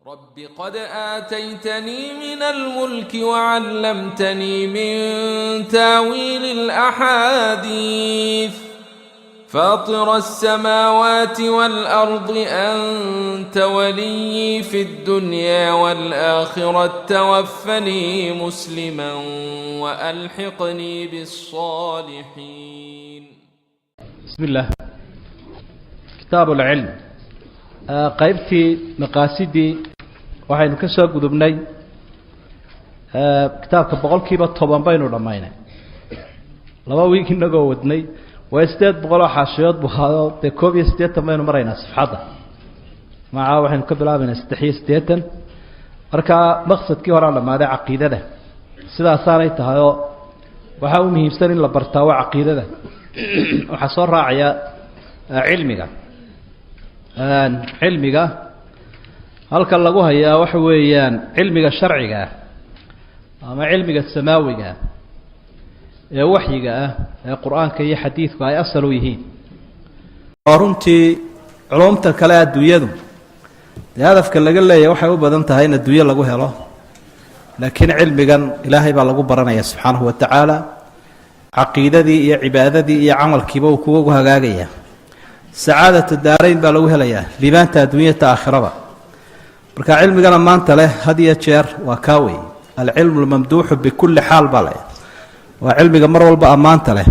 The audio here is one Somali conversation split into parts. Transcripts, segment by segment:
رب قد آتيتني من الملك وعلمتني من تاويل الأحاديث فاطر السماوات والأرض أنت وليي في الدنيا والآخرة توفني مسلما وألحقني بالصالحين. بسم الله. Kitaab alcilm, qaybtii maqaasidii waxaynu ka soo gudubnay. Kitaabka 10% baynu dhammaynay 2 wiig inagoo wadnay. Waa 800 oo xaashiyood buu haado. Dee 81 baynu maraynaa safxadda maca waxaynu ka bilaabaynaa 83. Markaa maqsadkii horaa dhamaaday, caqiidada. Sidaasaanay tahay oo waxaa u muhiimsan in la bartaa waa caqiidada. Waxaa soo raacaya cilmiga. Cilmiga halkan lagu hayaa waxa weeyaan cilmiga sharciga ah ama cilmiga samaawiga ah ee waxyiga ah ee Qur-aanka iyo xadiidku ay asal u yihiin. Oo runtii culumta kale adduunyadu dee hadafka laga leeyahy waxay u badan tahay in adduunyo lagu helo, laakiin cilmigan Ilaahay baa lagu baranaya subxaanahu wa tacaala. Caqiidadii iyo cibaadadii iyo camalkiiba uu kugu hagaagaya. Sacaadata daarayn baa lagu helayaa, liibaanta adduunyata aakhiraba. Marka cilmigana maanta leh had iyo jeer waa kaa wey alcilmu lmamduuxu bikulli xaal baa leh. Waa cilmiga mar walba ammaanta leh,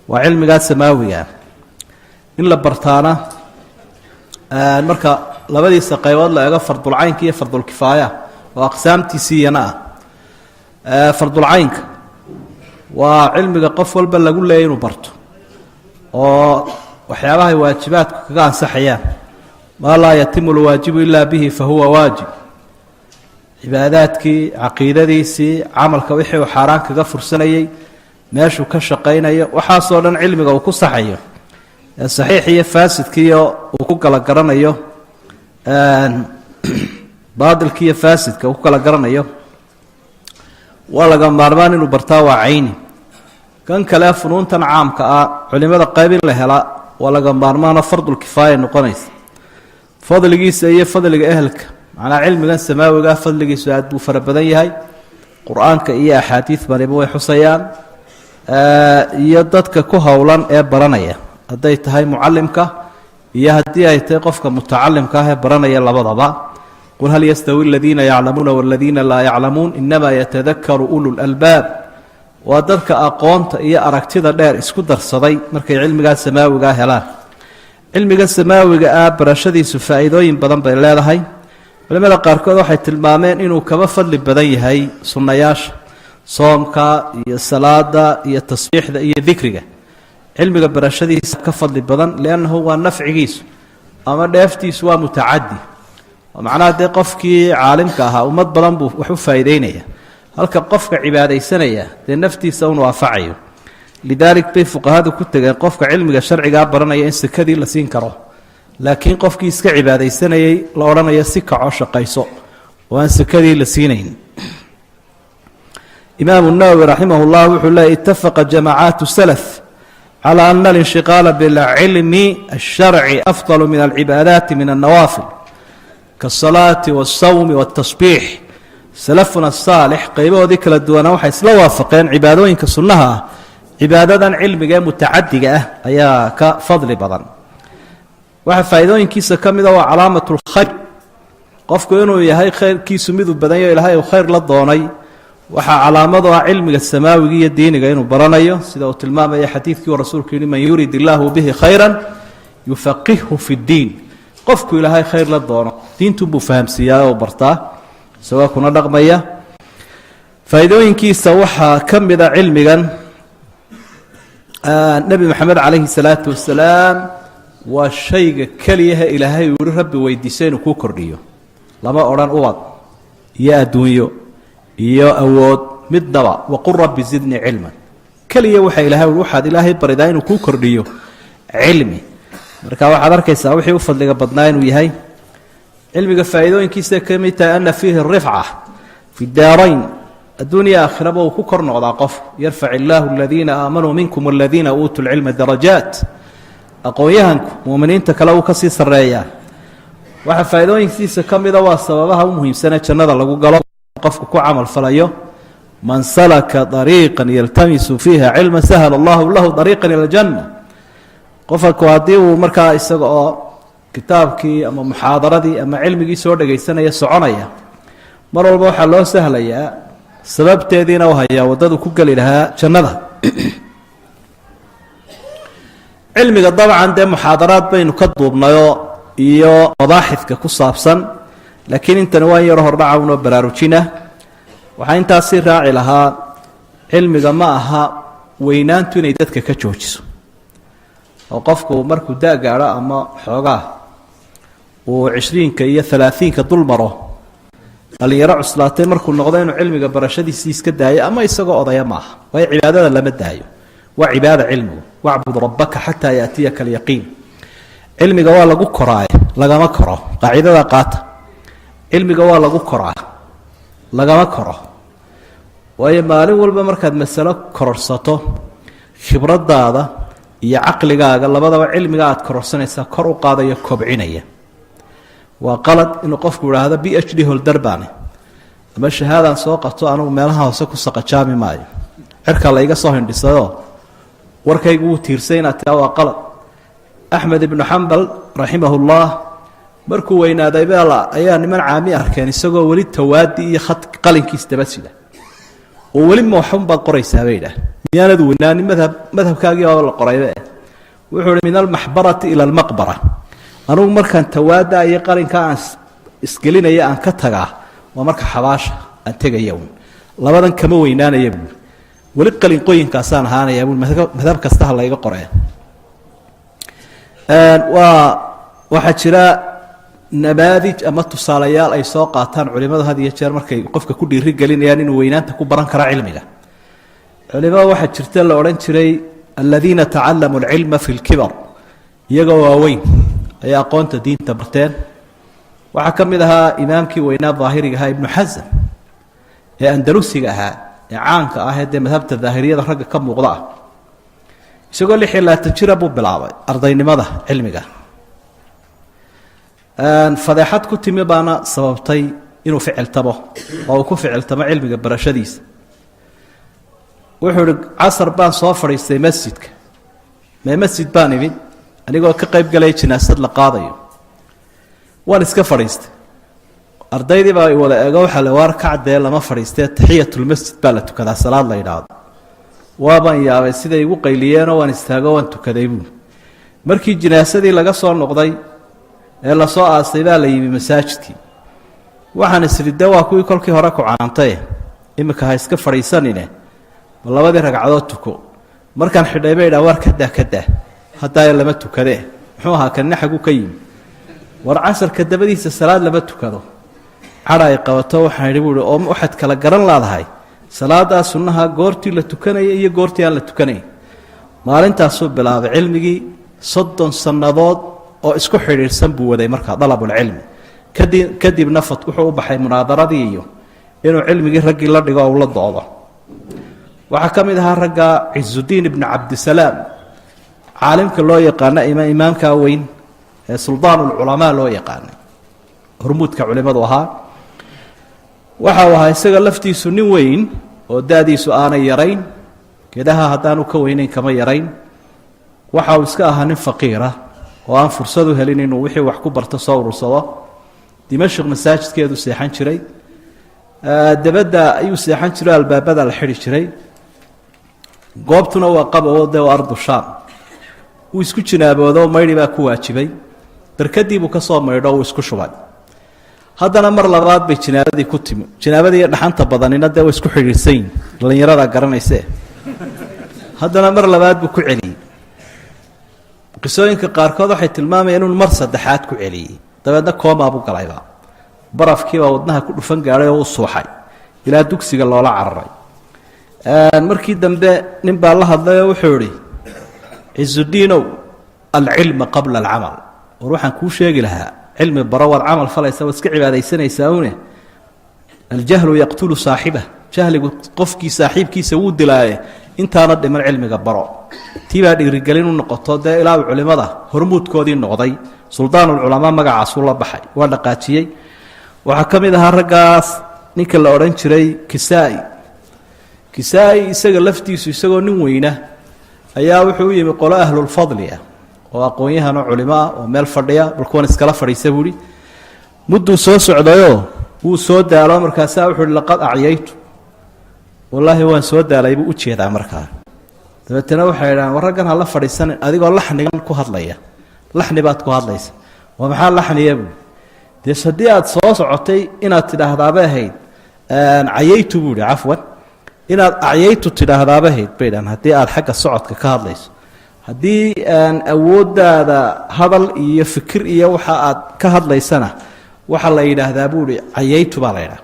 waa cilmigaa samaawiga. In la bartaana, marka labadiisa qaybood la eego, fardulcaynka iyo fardulkifaaya oo aqsaamtiisiiyana ah, fardulcaynka waa cilmiga qof walba lagu leeyay inuu barto oo waxyaabahay waajibaadku kaga ansaxayaan. Maa laa yatimu lwaajibu ilaa bihi fa huwa waajib. Cibaadaadkii, caqiidadiisii, camalka wixii uu xaaraan kaga fursanayey, meeshuu ka shaqaynayo, waxaasoo dhan cilmiga uu ku saxayo ee saxiix iyo faasidkiiyo uu ku kala garanayo, baatilki iyo faasidka uu ku kala garanayo, waa laga maarmaan inuu bartaa. Waa cayni. Kan kale, funuuntan caamka ah, culimada qayb in la helaa waa laga maarmaano, fardulkifaaya noqonaysa. Fadligiisa iyo fadliga ehelka, macnaa cilmigan samaawiga fadligiisu aad buu fara badan yahay. Qur-aanka iyo axaadiid baniba way xusayaan, iyo dadka ku howlan ee baranaya, hadday tahay mucalimka iyo haddii ay tahay qofka mutacalimka ah ee baranaya, labadaba. Qul hal yastawi aladiina yaclamuuna waladiina laa yaclamuun inamaa yatadakaru ulu lalbaab. Waa dadka aqoonta iyo aragtida dheer isku darsaday markay cilmigaa samaawigaa helaan. Cilmiga samaawiga ah barashadiisu faa'iidooyin badan bay leedahay. Culimada qaarkood waxay tilmaameen inuu kaba fadli badan yahay sunnayaasha, soomka iyo salaada iyo tasbiixda iyo dikriga. Cilmiga barashadiisa ka fadli badan, liannahu waa nafcigiisu ama dheeftiisu waa mutacadi. Macnaha dee qofkii caalimka ahaa ummad badan buu wax u faa'iideynaya, halka qofka cibaadaysanaya dee naftiisa un waafacayo. Lidaalik bay fuqahadu ku tegeen qofka cilmiga sharcigaa baranaya in sekadii la siin karo, laakiin qofkii iska cibaadaysanayay la odhanayo si kaco, shaqayso, oo aan sekadii la siinayn. Imaamu Nawowi raximah llah wuxuu leeyay: itafaqa jamaacaat salaf calى ana alinshiqaala bilcilmi الsharci afضal min alcibaadaati min alnawaafil kaasalaati wاlsawmi wاltasbiix. Salafuna saalix qaybahoodii kala duwanaa waxay isla waafaqeen cibaadooyinka sunnaha ah cibaadadan cilmiga ee mutacadiga ah ayaa ka fadli badan. Waxaa faa'iidooyinkiisa ka mida waa calaamat lkhayr, qofku inuu yahay khayrkiisu miduu badanyo, Ilaahay uu khayr la doonay. Waxaa calaamadu ah cilmiga samaawiga iyo diiniga inuu baranayo, sida uu tilmaamaya xadiidkii uu rasuulku yihi: man yurid illaahu bihi khayra yufaqihhu fi ddiin. Qofku Ilaahay khayr la doono diintunbuu fahamsiiyaa oo bartaa, isagoo kuna dhaqmaya. Faa'iidooyinkiisa waxaa ka mida cilmigan, Nebi Maxamed calayhi salaatu wasalaam waa shayga keliyaha Ilaahay uu yihi: "Rabbi weydiisay inuu kuu kordhiyo." Lama odhan ubad iyo adduunyo iyo awood midnaba. Waqul rabbi zidnii cilman keliya. Waxa Ilahay ui waxaad Ilaahay baridaa inuu kuu kordhiyo cilmi. Marka waxaad arkaysaa wixii u fadliga badnaa inuu yahay cilmiga. Faa'iidooyinkiisa ka mid tahay ana fiihi rifca fi daarayn, adduunya aakhiraba uu ku kor noqdaa qof. Yarfac illaahu aladiina aamanuu minkum waladiina uutuu lcilma darajaat. Aqoon-yahanku muuminiinta kale uu ka sii sarreeyaa. Waxaa faa'iidooyinkiisa ka mida, waa sababaha u muhiimsanee jannada lagu galo qofku ku camal falayo: "Man salaka dariiqan yaltamisu fiiha cilma, sahla allahu lahu dariiqan ila aljanna." Qofku haddii uu markaa isaga oo kitaabkii ama muxaadaradii ama cilmigii soo dhagaysanaya soconaya, mar walba waxaa loo sahlayaa, sababteediina u hayaa waddadu ku geli lahaa jannada. Cilmiga dabcan dee muxaadaraad baynu ka duubnayoo iyo mabaaxidka ku saabsan, laakiin intani waa in yaro hordhaca unoo baraarujina. Waxaa intaasii raaci lahaa, cilmiga ma aha weynaantu inay dadka ka joojiso, oo qofku markuu da gaadho ama xoogaa uu 20-ka iyo 30-ka dul maro, dhalinyaro cuslaatay markuu noqdo, inuu cilmiga barashadiisii iska daayo ama isagoo odaya maaha. Waayo, cibaadada lama daayo, waa cibaada cilmigu. "Wacbud rabbaka xataa yaatiyaka alyaqiin." Cilmiga waa lagu koraaye, lagama koro. Qaacidada qaata: cilmiga waa lagu koraa, lagama koro. Waayo, maalin walba markaad masalo kororsato, khibradaada iyo caqligaaga labadaba cilmiga aad kororsanaysaa kor u qaadayo, kobcinaya. Waa qalad inuu qofku idhaahdo PhD holder baane ama shahaadaan soo qato, anugu meelaha hoose ku saqajaami maayo, cirkaa la iga soo hindhisadoo warkaygu wuu tiirsay inaad tiraa waa qalad. Axmed ibnu Xambal raximahullah markuu weynaaday beela ayaa niman caami arkeen isagoo weli tawaadi iyo khad qalinkiis daba sida, oo weli mooxun baad qoraysaa bay idhaah, miyaanad weynaani? Madhab madhabkaagii baaba la qoraybe. Wuxuu uhi: "Min almaxbarati ila almaqbara." Anugu markaan tawaada iyo qalinka aan isgelinaya aan ka tagaa waa marka xabaasha aan tegaya uun. Labadan kama weynaanaya buuri, weli qalinqooyinkaasaan ahaanaya buui, madhab kastaha layga qoree. Waa waxaa jira namaadij ama tusaalayaal ay soo qaataan culimadu had iyo jeer markay qofka ku dhiiri gelinayaan inuu weynaanta ku baran karo cilmiga. Culimada waxaa jirta la odhan jiray aladiina tacalamuu alcilma fi lkibar, iyagoo waaweyn ayay aqoonta diinta barteen. Waxaa ka mid ahaa imaamkii weynaa daahiriga ahaa, Ibnu Xasam, ee Andalusiga ahaa, ee caanka ah, ee dee madhabta daahiriyada ragga ka muuqda ah. Isagoo 26 jira buu bilaabay ardaynimada cilmiga. Fadeexad ku timi baana sababtay inuu ficiltamo oo uu ku ficiltamo cilmiga barashadiisa. Wuxuu ihi: "Casar baan soo fadhiistay masjidka, mee masjid baan imid anigoo ka qayb galaya jinaasad la qaadayo. Waan iska fadhiistay, ardaydii baa wada eego. Waxaa la waar kacdee, lama fadhiistee, taxiyatulmasjid baa la tukadaa salaad la yidhaahdo." Waabaan yaabay siday igu qayliyeenoo waan istaago, waan tukaday buuli. Markii jinaasadii laga soo noqday ee lasoo aasay baa la yimi masaajidkii. Waxaan isidhi: de waa kuwii kolkii hore ku canaantaye, iminka ha iska fadhiisanine, bal labadii ragcadood tuko. Markaan xidhay bay idhaha: waar kadaa, kadaa, haddaayo lama tukadee, muxuu ahaa kanina, xaguu ka yimi? War casarka dabadiisa salaad lama tukado." Cadha ay qabato waxaan idhi buuhi: oo waxaad kala garan laadahay salaadaa sunnaha goortii la tukanaya iyo goortii aan la tukanayn? Maalintaasuu bilaabay cilmigii. 30 sannadood oo isku xidhiidhsan buu waday markaa dalabulcilmi. Kadibna wuxuu u baxay munaadaradii iyo inuu cilmigii raggii la dhigo oo ula doodo. Waxaa ka mid ahaa ragga Cizudiin ibnu Cabdisalaam, caalimka loo yaqaano, imaamka weyn ee suldaanulculamaa loo yaqaanay, hormuudka culimadu ahaa. Waxa uu ahaa isaga laftiisu nin weyn oo da-diisu aanay yarayn, geedaha haddaanu ka weynayn kama yarayn. Waxa uu iska ahaa nin faqiira oo aan fursad u helin inuu wixii wax ku barto soo urursado. Dimashq masaajidkeedu seexan jiray, debadda ayuu seexan jiray, albaabada la xidhi jiray, goobtuna waa qabowo, dee waa ardu Shaam. Wuu isku jinaaboodo, maydhi baa ku waajibay. Barkadiibuu ka soo maydho, uu isku shubay. Haddana mar labaad bay jinaabadii ku timi. Jinaabadii iyo dhaxanta badanina dee way isku xidhiidhsan yihin, dhallinyaradaa garanayse. Haddana mar labaad buu ku celiyey. Qisooyinka qaarkood waxay tilmaamayaan inuu mar saddexaad ku celiyey. Dabeedna koomaa buu galayba, barafkiibaa wadnaha ku dhufan gaadhay oo u suuxay ilaa dugsiga loola cararay. Markii dambe nin baa la hadlay oo wuxuu idhi: "Cizudiinow, alcilma qabla alcamal. War waxaan kuu sheegi lahaa, cilmi baro, waad camal falaysa, waad iska cibaadaysanaysaa une. Aljahlu yaqtulu saaxibah, jahligu qofkii saaxiibkiisa wuu dilaaye, intaana dhiman cilmiga baro." Tii baa dhiirigelin u noqoto dee ilaa uu culimada hormuudkoodii noqday. Suldaanulculamaa magacaasuu la baxay, waa dhaqaajiyey. Waxaa ka mid ahaa raggaas ninka la odhan jiray Kisaa-i. Kisaa-i isaga laftiisu, isagoo nin weyna, ayaa wuxuu u yimi qolo ahlulfadli ah oo aqoon-yahanoo culimo ah oo meel fadhiya. Bal kuwan iskala fadhiisa buuhi. Mudduu soo socdayoo wuu soo daalo. Markaasaa wuxuu uhi: "Laqad acyaytu, wallaahi waan soo daalay," buu u jeedaa. Markaa dabeetana waxay idhahaan: "War raggan hala fadhiisanin, adigoo laxnigan ku hadlaya, laxni baad ku hadlaysa." "Waa maxaa laxniya?" buui. "Dee haddii aad soo socotay inaad tidhaahdaabay ahayd cayaytu," buu ihi. "Cafwan, inaad acyaytu tidhaahdaaba ahayd," bay dhahan, "haddii aad xagga socodka ka hadlayso. Haddii awooddaada hadal iyo fikir iyo waxa aad ka hadlaysana, waxaa la yidhaahdaa," buu ihi, "cayaytu baa la yidhaha.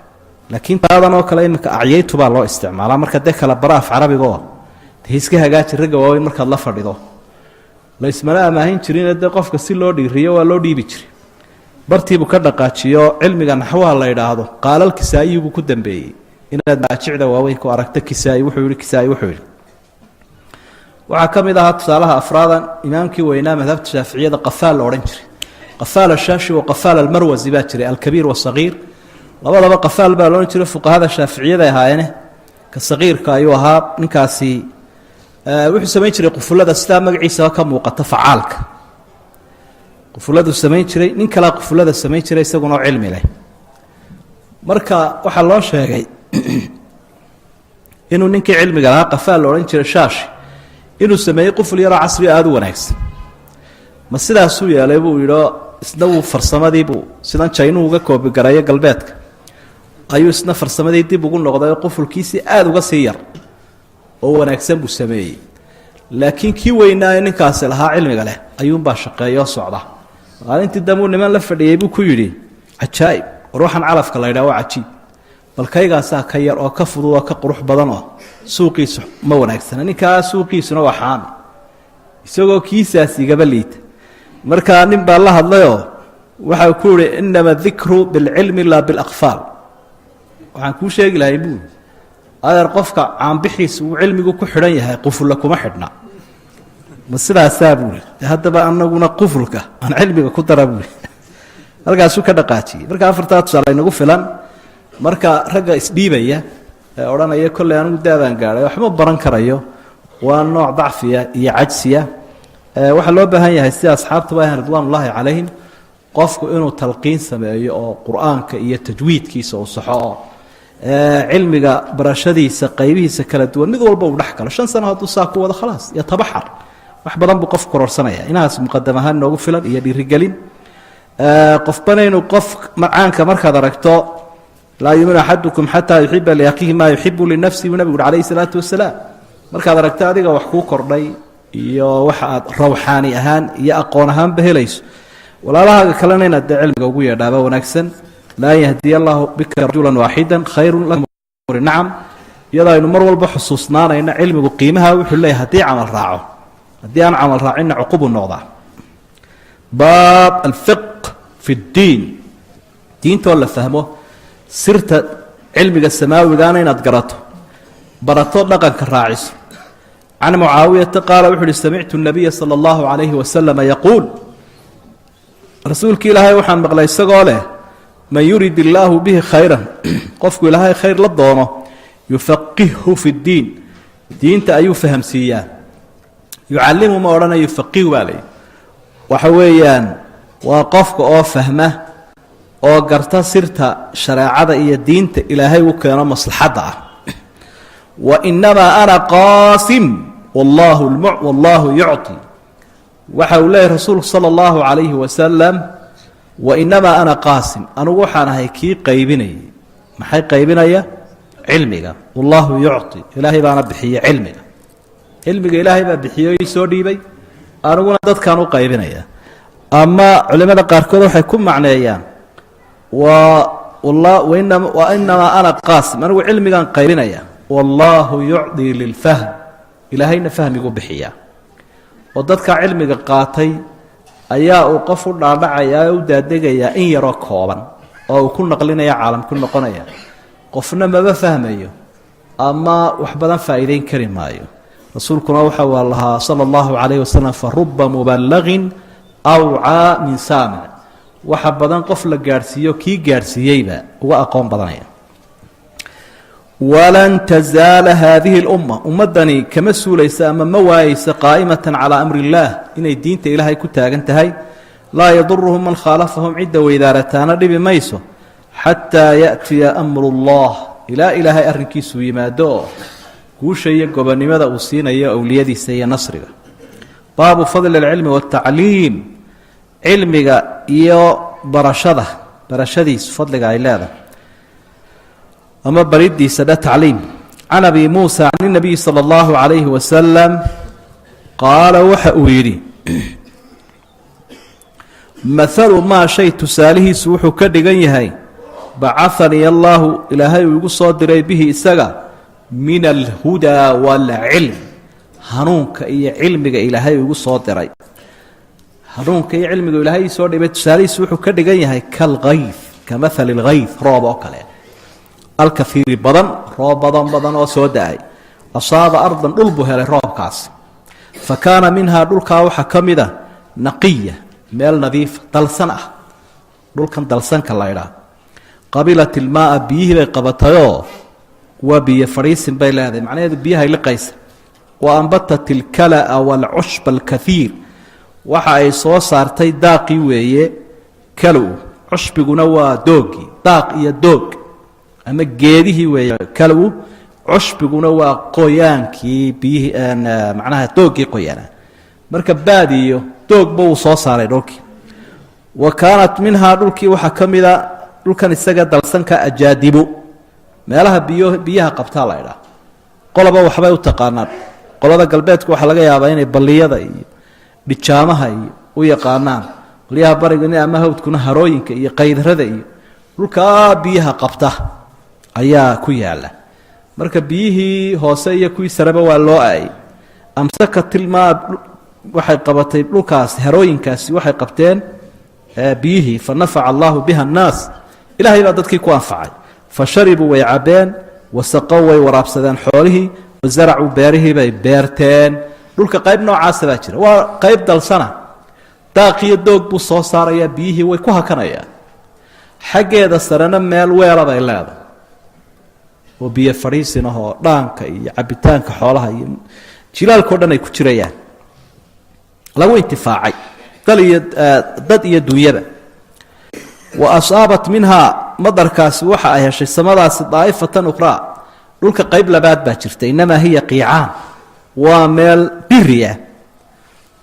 Laakiin taadan oo kale iminka acyaytu baa loo isticmaalaa." Marka dee kala bara af carabiga oo dee iska hagaaji. Ragga waaweyn markaad la fadhido, la ismana amaahin jirine, dee qofka si loo dhiiriyo waa loo dhiibi jiray. Bartiibuu ka dhaqaajiyo cilmiga naxwaha la yidhaahdo. Qaalal Kisaa'iyi buu ku dambeeyey inaad maajicda waaweyn ku aragto Kisaa-i wuxuu yihi, Kisaa-i wuxuu yidhi. Waxaa ka mid ahaa tusaalaha afraadan imaamkii weynaa madhabta shaaficiyada Qafaal la odhan jiray. Qafaal Ashaashi wa Qafaal Almarwasi baa jiray, alkabiir wasagiir, labadaba Qafaal baa la odhan jiray. Fuqahada shaaficiyada ahaayeene, ka sagiirka ayuu ahaa ninkaasi. Wuxuu samayn jiray qufulada, sidaa magaciisaba ka muuqata, facaalka qufuladu samayn jiray. Nin kalea qufulada samayn jiray isaguna oo cilmi leh. Marka waxaa loo sheegay inuu ninkii cilmiga lahaa, Qafaal la odhan jiray, Shaashi, inuu sameeyey quful yaroo casri aada u wanaagsan. "Ma sidaasuu yeelay?" buu yidhi. Isna wuu farsamadiibuu sidan Jaynuhu uga koobigareeyo galbeedka ayuu isna farsamadii dib ugu noqday oo qufulkiisii aada uga sii yar oo wanaagsan buu sameeyey. Laakiin kii weynaayo ninkaasi lahaa cilmiga leh ayuunbaa shaqeeyoo socda. Maalintii dambuu niman la fadhiyey buu ku yidhi: "Cajaa'ib, war waxaan calafka la ydhaha waa cajiib. Bal kaygaasaa ka yar oo ka fudud oo ka qurux badan oo suuqiisu ma wanaagsana. Ninkaa suuqiisuna waa xaami, isagoo kiisaas igaba liita." Markaa nin baa la hadlayoo waxau ku yihi: "Inama dikru bilcilmi laa bilaqfaal. Waxaan kuu sheegi lahay," buuri, "adeer, qofka caanbixiisa uu cilmigu ku xidhan yahay, qufulla kuma xidhna." "Ma sidaasaa?" buuri. "De haddaba anaguna qufulka aan cilmiga ku dara," buuri. Halkaasuu ka dhaqaajiyey. Marka afartaa tusaale inagu filan. Marka ragga isdhiibaya ee odhanaya kolley anigu daadaan gaadhay, waxma baran karayo, waa nooc dacfiya iyo cajsiya. Waxaa loo baahan yahay, sida asxaabtuba ahan ridwaanullaahi calayhim, qofku inuu talqiin sameeyo oo qur-aanka iyo tajwiidkiisa uu saxo oo cilmiga barashadiisa qaybihiisa kala duwan mid walba uu dhex galo. 5 sano hadduu saa ku wado, khalaas, yatabaxar, wax badan buu qof kororsanaya. Inahaas muqadam ahaan inoogu filan iyo dhiirigelin. Qofbana inuu qof macaanka markaad aragto, laa yuuminu axadukum xataa yuxiba liakhiihi maa yuxibu linafsihi, buu nabigu uri calayhi salaatu wasalaam. Markaad aragto adiga wax kuu kordhay iyo waxa aad rawxaani ahaan iyo aqoon ahaanba helayso, walaalahaaga kalena inaad dee cilmiga ugu yeedhaaba wanaagsan. Laa yahdiya allahu bika rajulan waaxida khayrun lak. Nacam, iyadoo aynu mar walba xusuusnaanayno cilmigu qiimaha wuxuu leeyahy haddii camal raaco, haddii aan camal raacinna cuqubu noqdaa. Baab alfiq fi اddiin, diintoo la fahmo, sirta cilmiga samaawigaana inaad garato, barato, dhaqanka raaciso. Can Mucaawiyata qaala, wuxu uhi: "Samictu الnabiya salى اllahu عalayhi wasalama yaquul," rasuulki Ilaahay waxaan maqlay isagoo leh: "Man yurid illaahu bihi khayran," qofku Ilaahay khayr la doono, "yufaqihhu fi اddiin," diinta ayuu fahamsiiyaa. Yucallimu ma odhanayo, yufaqihu baa layihi. Waxa weeyaan waa qofka oo fahma oo garta sirta shareecada iyo diinta Ilaahay u keeno maslaxadda ah. "Wa inamaa ana qaasim wallaahu yucطi," waxa uu leeyahy rasuulku sala allahu calayhi wasalam. "Wa inamaa ana qaasim," anugu waxaan ahay kii qaybinayay. Maxay qaybinaya? Cilmiga. "Wallaahu yucطi," Ilaahay baana bixiye cilmiga. Cilmiga Ilaahay baa bixiye, ii soo dhiibay, aniguna dadkaan u qaybinaya. Ama culimada qaarkood waxay ku macneeyaan waa inamaa ana qaasim, anigu cilmigaan qaybinaya, "wallaahu yucطii lilfahm," Ilaahayna fahmigu bixiyaa. Oo dadkaa cilmiga qaatay ayaa uu qof u dhaadhacayaa oo u daadegayaa in yaroo kooban oo uu ku naqlinaya, caalam ku noqonaya. Qofna maba fahmayo ama wax badan faa'iideyn kari maayo. Rasuulkuna waxa waa lahaa sala allahu calayhi wasalam: "Fa ruba muballaqin Awcaa min saamic, waxa badan qof la gaadhsiiyo kii gaadhsiiyeyba uga aqoon badanaya. Walan tazaala haadihi اlumma, ummaddani kama suulaysa ama ma waayeysa, qaa'imatan calaa amri illaah, inay diinta ilaahay ku taagan tahay. Laa yaduruhum man khaalafahum, cidda weydaarataana dhibi mayso, xataa yaأtiya amru اllah, ilaa ilaahay arrinkiisuu yimaado oo guusha iyo gobonnimada uu siinayo owliyadiisa iyo nasriga. Baabu fadli اlcilmi waاtacliim, cilmiga iyo barashada, barashadiisu fadliga ay leedahay ama baridiisa dha tacliim. Can abi muusa can اnabiyi salى اllahu calayhi wasalam qaala, waxa uu yidhi: "Mahalu maa shay tusaalihiisu wuxuu ka dhigan yahay, bacahanii allaahu, ilaahay uu igu soo diray, bihi isaga, min alhudaa waalcilm, hanuunka iyo cilmiga ilaahay uu igu soo diray, hanuunka iyo cilmiga ilaahay ii soo dhibay, tusaalihiisu wuxuu ka dhigan yahay kalkayth, ka mahali lkayth, roob oo kale, alkaiiri, badan, roob badan badan oo soo da-ay. Asaaba ardan, dhul buu helay roobkaasi. Fa kaana minhaa, dhulkaa waxaa ka mid a, naqiya, meel nadiifa, dalsan ah, dhulkan dalsanka la ydhaa. Qabilat ilmaaa, biyihii bay qabatayoo waa biyo fadhiisin bay leedahay, macnaheedu biyahay liqaysa. Wa ambatat ilkala'a waalcushba alkaiir, waxa ay soo saartay daaqii weeye kalow, cushbiguna waa doogii, daaq iyo doog ama geedihii weeye kalow, cushbiguna waa qoyaankii biyihii, macnaha doogii qoyaana. Marka baad iyo doogba wuu soo saaray dhulkii. Wa kaanat minhaa, dhulkii waxaa ka mida, dhulkan isaga dalsanka, ajaadibu, meelaha biyo biyaha qabtaa la idhaah. Qoloba waxbay u taqaanaan. Qolada galbeedku waxaa laga yaabaa inay balliyada iyo dhijaamaha iyo u yaqaanaan, qolyaha barigana ama hawdkuna harooyinka iyo qaydarada iyo dhulkaa biyaha qabta ayaa ku yaala. Marka biyihii hoose iyo kuwii sareba waa loo aayay. Amsakat ilmaa, waxay qabatay dhulkaasi, harooyinkaasi waxay qabteen biyihii. Fa nafaca allaahu biha annaas, ilaahay baa dadkii ku anfacay. Fa sharibuu, way cabbeen, wasaqow, way waraabsadeen xoolihii, wasaracuu, beerihii bay beerteen. Dhulka qayb noocaasa baa jira, waa qayb dalsana, daaqiyo doog buu soo saarayaa, biyihii way ku hakanayaan. Xaggeeda sarena meel weela bay leedahay oo biyo fadhiisin ahoo dhaanka iyo cabitaanka xoolaha iyo jilaalka o dhan ay ku jirayaan, lagu intifaacay dal iyo dad iyo dunyaba. Wa asaabat minhaa, madarkaasi waxa ay heshay samadaasi, daa'ifatan ukhraa, dhulka qayb labaad baa jirta. Innamaa hiya qiicaan, waa meel dhiri ah,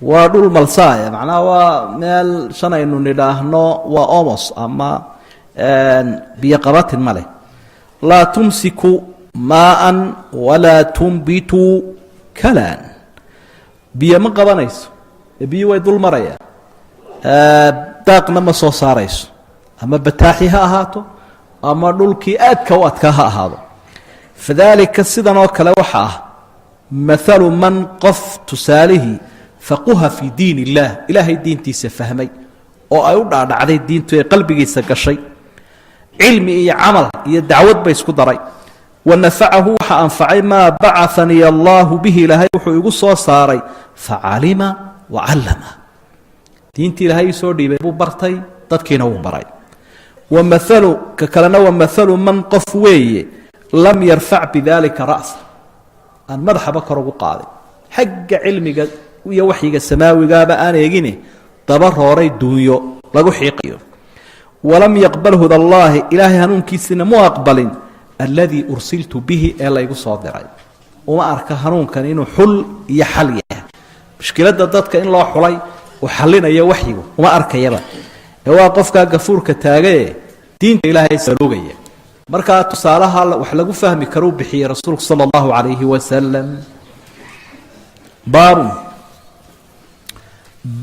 waa dhul malsaaya, macnaha waa meel shan aynu nidhaahno waa omos ama biyo qabatin ma leh. Laa tumsiku maaan walaa tumbitu kalaan, biyo ma qabanayso ee biyo way dul marayaan, daaqna ma soo saarayso, ama bataaxi ha ahaato ama dhulkii aadka u adkaa ha ahaado. Fadalika, sidan oo kale waxa ah, mathalu man, qof tusaalihii, faquha fii diin illaah, ilaahay diintiisa fahmay oo ay u dhaadhacday diintu ee qalbigiisa gashay, cilmi iyo camal iyo dacwad bay isku daray. Wa nafacahu, waxa anfacay, maa bacahanii allaahu bihi, ilaahay wuxuu igu soo saaray. Facalima wa callama, diintii ilaahay ii soo dhiibay buu bartay, dadkiina wuu baray. Wa mathalu, ka kalena, wa mathalu man, qof weeye, lam yarfac bidalika ra'sa, aan madaxaba kor ugu qaadin xagga cilmiga iyo waxyiga samaawigaaba aan eegine, daba rooray duunyo lagu xiiqayo. Walam yaqbal huda allaahi, ilaahay hanuunkiisina mu aqbalin, alladii ursiltu bihi, ee laygu soo diray. Uma arka hanuunkan inuu xul iyo xal yahay, mushkiladda dadka in loo xulay uu xalinayo waxyigu uma arkayaba, ee waa qofkaa gafuurka taagaye diinta ilaahay salugaya. Markaa tusaalaha wax lagu fahmi karuu bixiyey rasuulku sala allahu calayhi wasalam. Baabun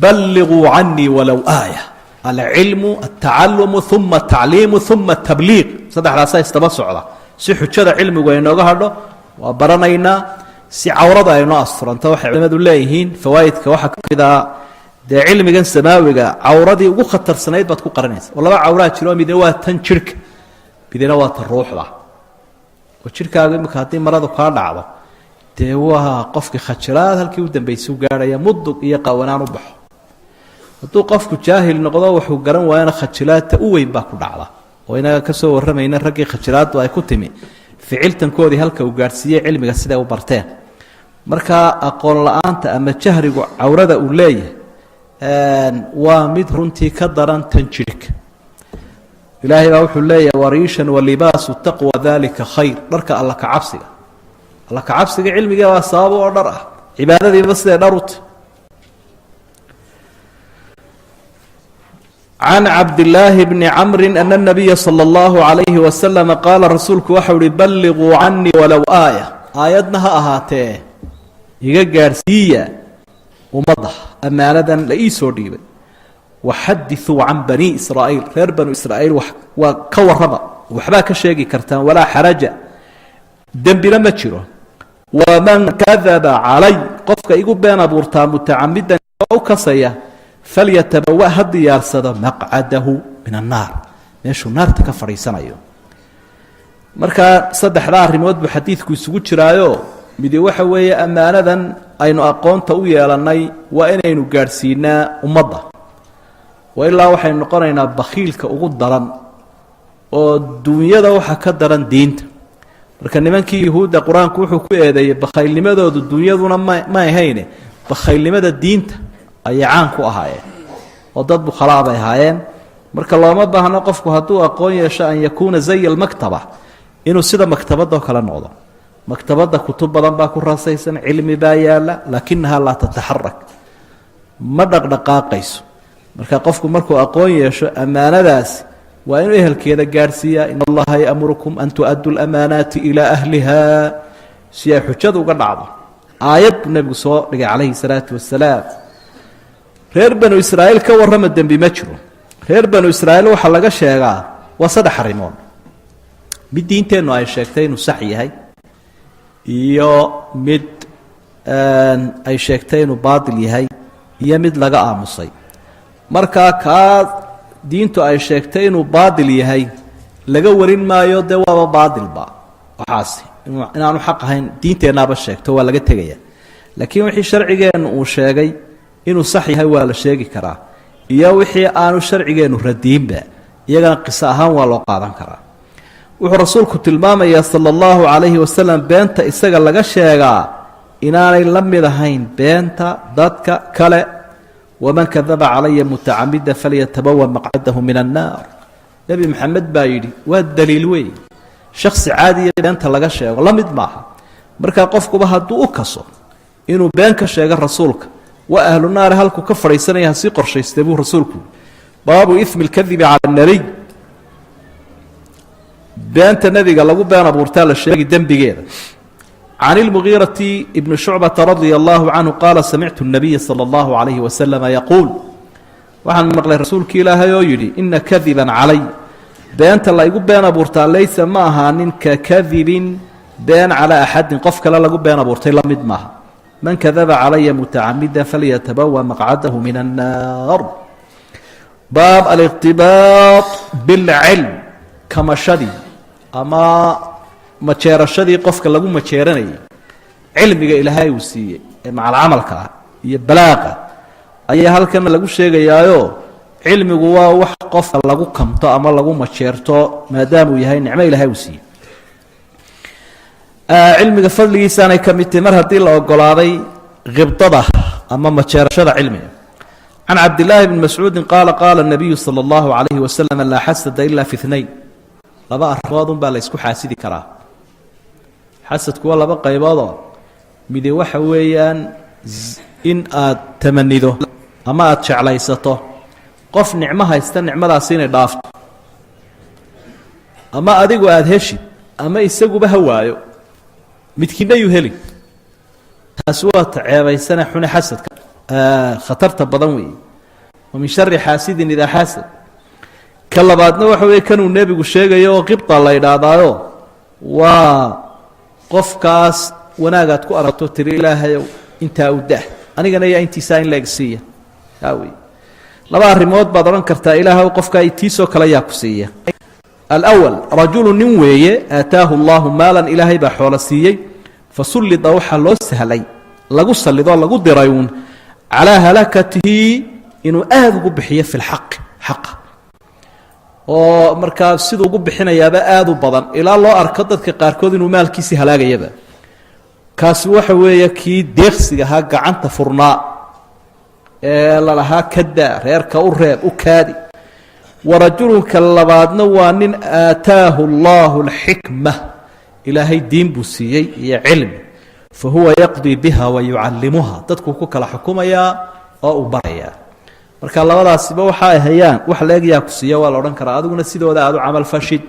balliquu canii walow aaya. Alcilmu, altacalumu, uma atacliimu, uma atabliiq, saddexdaasaa isdaba socda. Si xujada cilmigu ay nooga hadho waa baranaynaa, si cawrada ay noo asturanto. Waxay culimadu leeyihiin fawaa'idka waxaa ka mid a dee cilmigan samaawiga cawradii ugu khatarsanayd baad ku qaranaysa, oo laba cawraa jiro, midna waa tan jidhka, midna waa tan ruuxda. Oo jidhkaagu imika haddii maradu kaa dhacdo, dee waa qofkii khajiraad halkii u dambaysay u gaarhaya, mudug iyo qawanaan u baxo. Hadduu qofku jaahil noqdo wuxuu garan waayana khajilaadta u weyn baa ku dhacda, oo inaga ka soo warramayna raggii khajilaaddu ay ku timi ficiltankoodii halka uu gaadhsiiyey cilmiga siday u barteen. Markaa aqoon la-aanta ama jahrigu cawrada uu leeyahay waa mid runtii ka daran tan jidhka. Ilaahay baa wuxuu leeyahay wariishan walibaasu taqwa dalika khayr. Dharka alla kacabsiga, alla kacabsiga cilmiga baa sabab oo dhar ah, cibaadadiiba siday dhar u tahy. Can cabdillaahi bni camri ana nabiya sala allahu calayhi wasalama qaala, rasuulku waxau uhi balliquu canii walow aaya, aayadna ha ahaatee iga gaadhsiiya ummadda ammaanadan la ii soo dhiibay. Waxadithuu can bani israa'iil, reer banu israa'iil waa ka warrama, waxbaa ka sheegi kartaan, walaa xaraja, dembina ma jiro. Waman kadaba calay, qofka igu been abuurtaa mutacamidan u kasaya, falyatabawa ha diyaarsado maqcadahu min annaar, meeshuu naarta ka fadhiisanayo. Markaa saddexdaa arrimood buu xadiidku isugu jiraayo. Midi waxa weeye ammaanadan aynu aqoonta u yeelannay waa inaynu gaadhsiinaa ummadda, wa ilaa waxaynu noqonaynaa bakhiilka ugu daran, oo dunyada waxa ka daran diinta. Marka nimankii yuhuudda qur-aanku wuxuu ku eedeeyey bakhaylnimadoodu dunyaduna ma ahayne, bakhaylnimada diinta ayay caan ku ahaayeen oo dad bukhalaa bay ahaayeen. Marka looma baahno qofku hadduu aqoon yeesho an yakuuna zaya almaktaba, inuu sida maktabadoo kale noqdo. Maktabadda kutub badan baa ku rasaysan, cilmi baa yaala, laakinahaa laa tataxarak, ma dhaqdhaqaaqayso. Marka qofku markuu aqoon yeesho ammaanadaasi waa inuu ehelkeeda gaadhsiiyaa. In allaha yamurukum an tu'addu lamaanaati ilaa ahliha, si ay xujadu uga dhacdo. Aayad buu nebigu soo dhigay calayhi salaatu wasalaam. Reer banu israa'iil ka warrama, dembi ma jiro. Reer banu israa'iil waxaa laga sheegaa waa saddex arrimood: mid diinteennu ay sheegtay inuu sax yahay, iyo mid ay sheegtay inuu baatil yahay, iyo mid laga aamusay. Markaa kaa diintu ay sheegtay inuu baatil yahay laga warin maayo, dee waaba baatilba waxaasi, inaanu xaq ahayn diinteennaaba sheegto, waa laga tegaya. Laakiin wixii sharcigeennu uu sheegay inuu sax yahay waa la sheegi karaa, iyo wixii aanu sharcigeennu radiinba iyagana qiso ahaan waa loo qaadan karaa. Wuxuu rasuulku tilmaamayaa sala allahu calayhi wasalam beenta isaga laga sheegaa inaanay la mid ahayn beenta dadka kale. Waman kadaba calaya mutacamida falyatabawa maqcadahu min annaar, nebi Maxamed baa yidhi, waa daliil wey. Shaksi caadiya beenta laga sheego la mid maaha. Markaa qofkuba hadduu u kaso inuu been ka sheego rasuulka, waa ahlu naare, halkuu ka fadhiisanaya hasii qorshaystay buu rasuulku. Baabu imi lkadibi cala anabiy, beenta nebiga lagu been abuurtaa la sheegi dembigeeda. Can ilmugiirati ibni shucbata radia allahu canhu qaala samictu nabiya sala allahu calayhi wasalama yaquul, waxaan maqlay rasuulki ilaahay oo yidhi ina kadiban calay, beenta la igu been abuurtaa, laysa ma ahaanin ka kadibin been calaa axadin, qof kale lagu been abuurtay la mid maaha. Man kadaba calaya mutacamida falyatabawa maqcadahu min annaar. Baab aliqtibaad bilcilm, kamashadii ama majeerashadii qofka lagu majeeranayay cilmiga ilaahay uu siiyey ee macalcamalka ah iyo balaaqa ayaa halkan lagu sheegayaayo. Cilmigu waa wax qofka lagu kamto ama lagu majeerto, maadaamuu yahay nicmo ilaahay uu siiyey. Cilmiga fadligiisaanay ka mid tahi mar haddii la ogolaaday khibdada ama majeerashada cilmiga. Can cabdillaahi bni mascuudin qaala qaala nabiyu sala allahu calayhi wasalam laa xasada ila fi itnayn, laba arrimood unbaa la ysku xaasidi karaa. Xasadku waa laba qayboodoo, midi waxa weeyaan in aad tamanido ama aada jeclaysato qof nicmo haysta nicmadaasi inay dhaafto, ama adigu aada heshid ama isaguba ha waayo, midkiina yuu heli. Taasi waa ta ceebaysane xune, xasadka khatarta badan weeye. Wa min shari xaasidin idaa xaasad. Ka labaadna waxa weeye kanuu nebigu sheegayo oo qibta la idhaahdaayo, waa qofkaas wanaagaad ku aragto tiri ilaahayow intaa u dah, anigana yaa intiisaa in leeg siiya. Taa wey laba arrimood baad odhan kartaa ilaahw qofkaa tiisoo kale yaa ku siiya. Alأwal rajulu, nin weeye, aataahu allahu maalan, ilaahay baa xoolo siiyey, fasullida, waxaa loo sahlay, lagu sallidoo lagu diray uun, calaa halakatihi. Inuu aada ugu bixiyo fi lxaqi, xaqa, oo markaa siduu ugu bixinayaaba aada u badan, ilaa loo arko dadka qaarkood inuu maalkiisii halaagayaba. Kaasi waxa weeye kii deeqsiga ahaa, gacanta furnaa ee lalahaa kadaa, reerka u reeb, u kaadi. Wa rajulunka labaadna waa nin aataahu allahu alxikma, Ilaahay diin buu siiyey iyo cilmi, fa huwa yaqdii biha wa yucallimuha, dadkuu ku kala xukumayaa oo uu barayaa. Marka labadaasiba waxa ay hayaan wax la egyaa ku siiya waa la odhan karaa, adiguna sidooda aada u camal fashid.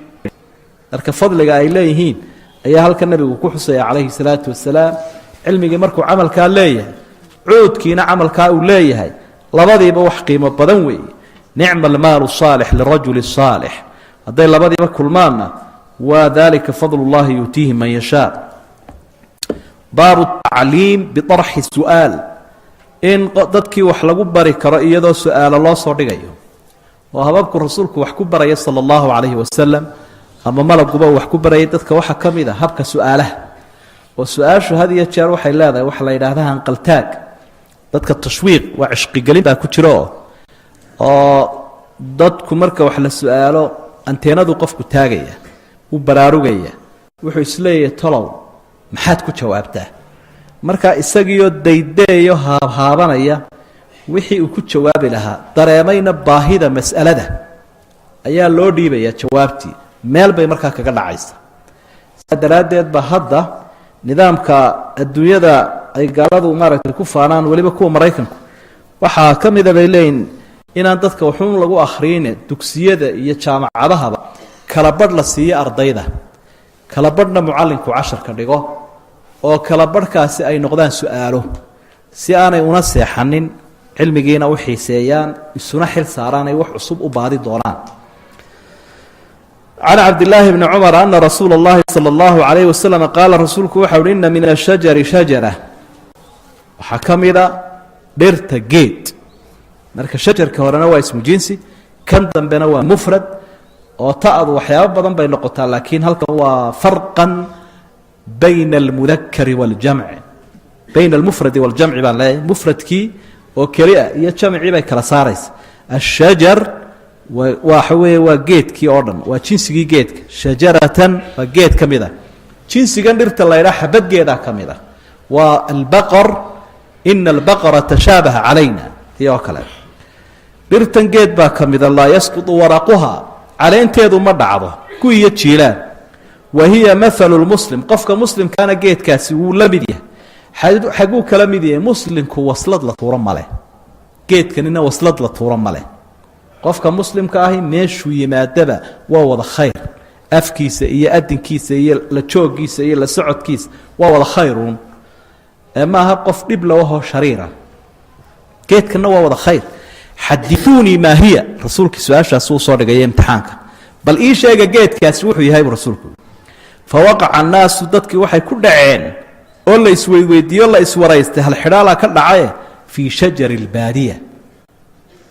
Marka fadliga ay leeyihiin ayaa halka nebigu ku xusaya calayhi salaatu wasalaam. Cilmigii markuu camalkaa leeyahay, cuudkiina camalkaa uu leeyahay, labadiiba wax qiimo badan weeye. Nicma almaalu saalix lirajuli saalix. Hadday labadiiba kulmaanna, waa dalika fadl اllahi yuutiihi man yashaa. Baabu tacliim biطarxi su'aal, in dadkii wax lagu bari karo iyadoo su-aalo loo soo dhigayo, oo hababku rasuulku wax ku baraya sala allahu calayhi wasalam, ama malaguba wax ku barayay dadka, waxaa ka mid a habka su-aalaha. Oo su-aashu had iyo jeer waxay leedahay waxa la yidhaahda hanqaltaag, dadka tashwiiq, waa cishqigelin baa ku jiro. Oo dadku marka wax la su-aalo, anteenadu qofku taagaya, wuu baraarugaya, wuxuu isleeyahay: "Tolow maxaad ku jawaabtaa?" Marka isagiioo daydayayo, haabhaabanaya wixii uu ku jawaabi lahaa, dareemayna baahida mas'alada, ayaa loo dhiibayaa jawaabtii. Meel bay markaa kaga dhacaysa. Sidaa daraaddeed ba hadda nidaamka adduunyada ay gaaladu maaragtay ku faanaan, weliba kuwa Maraykanku, waxaa ka mida bay leeyihin inaan dadka waxuun lagu akhriyine, dugsiyada iyo jaamacadahaba kala badh la siiyo ardayda, kala badhna mucallinku casharka dhigo, oo kala badhkaasi ay noqdaan su-aalo, si aanay una seexanin, cilmigiina u xiiseeyaan, isuna xil saaraan, ay wax cusub u baadi doonaan. Can Cabdillaahi bni Cumar ana rasuula اllahi salى اllahu alayhi wasalam qaala, rasuulku waxau uhi: ina min ashajari shajara, waxaa ka mida dhirta geed. Marka shajarka horena waa ismu jinsi, kan dambena waa mufrad, oo ta'du waxyaabo badan bay noqotaa, laakiin halkan waa farqan bayna almudakari waاljamci, bayna almufradi waاljamci baan leeyahay. Mufradkii oo keli ah iyo jamcii bay kala saaraysa. Ashajar waxa weeye waa geedkii oo dhan, waa jinsigii geedka. Shajaratan waa geed ka mid ah jinsigan dhirta la ydhaha, xabad geedaa ka mid ah. Waa albaqar, ina albaqara tashaabaha calayna, tii oo kale. Dhirtan geed baa ka mida, laa yasqutu waraquha, caleenteedu ma dhacdo ku iyo jiilaan. Wa hiya mahalu lmuslim, qofka muslimkaana geedkaasi wuu la mid yahay. Xaguu kala mid yahay? Muslimku waslad la tuuro maleh, geedkanina waslad la tuuro maleh. Qofka muslimka ahi meeshuu yimaadaba waa wada khayr, afkiisa iyo adinkiisa iyo la joogiisa iyo la socodkiisa waa wada khayruun, ee maaha qof dhib lawahoo shariira. Geedkanna waa wada khayr. Xadiuunii maa hiya, rasuulkii su-aashaasi uu soo dhigaya imtixaanka: "Bal ii sheega geedkaasi wuxuu yahay," buu rasuulku. Fa waqaca annaasu, dadkii waxay ku dhaceen oo la isweydweydiiyo, la iswaraystay, halxidhaalaa ka dhacaye, fii shajari albaadiya,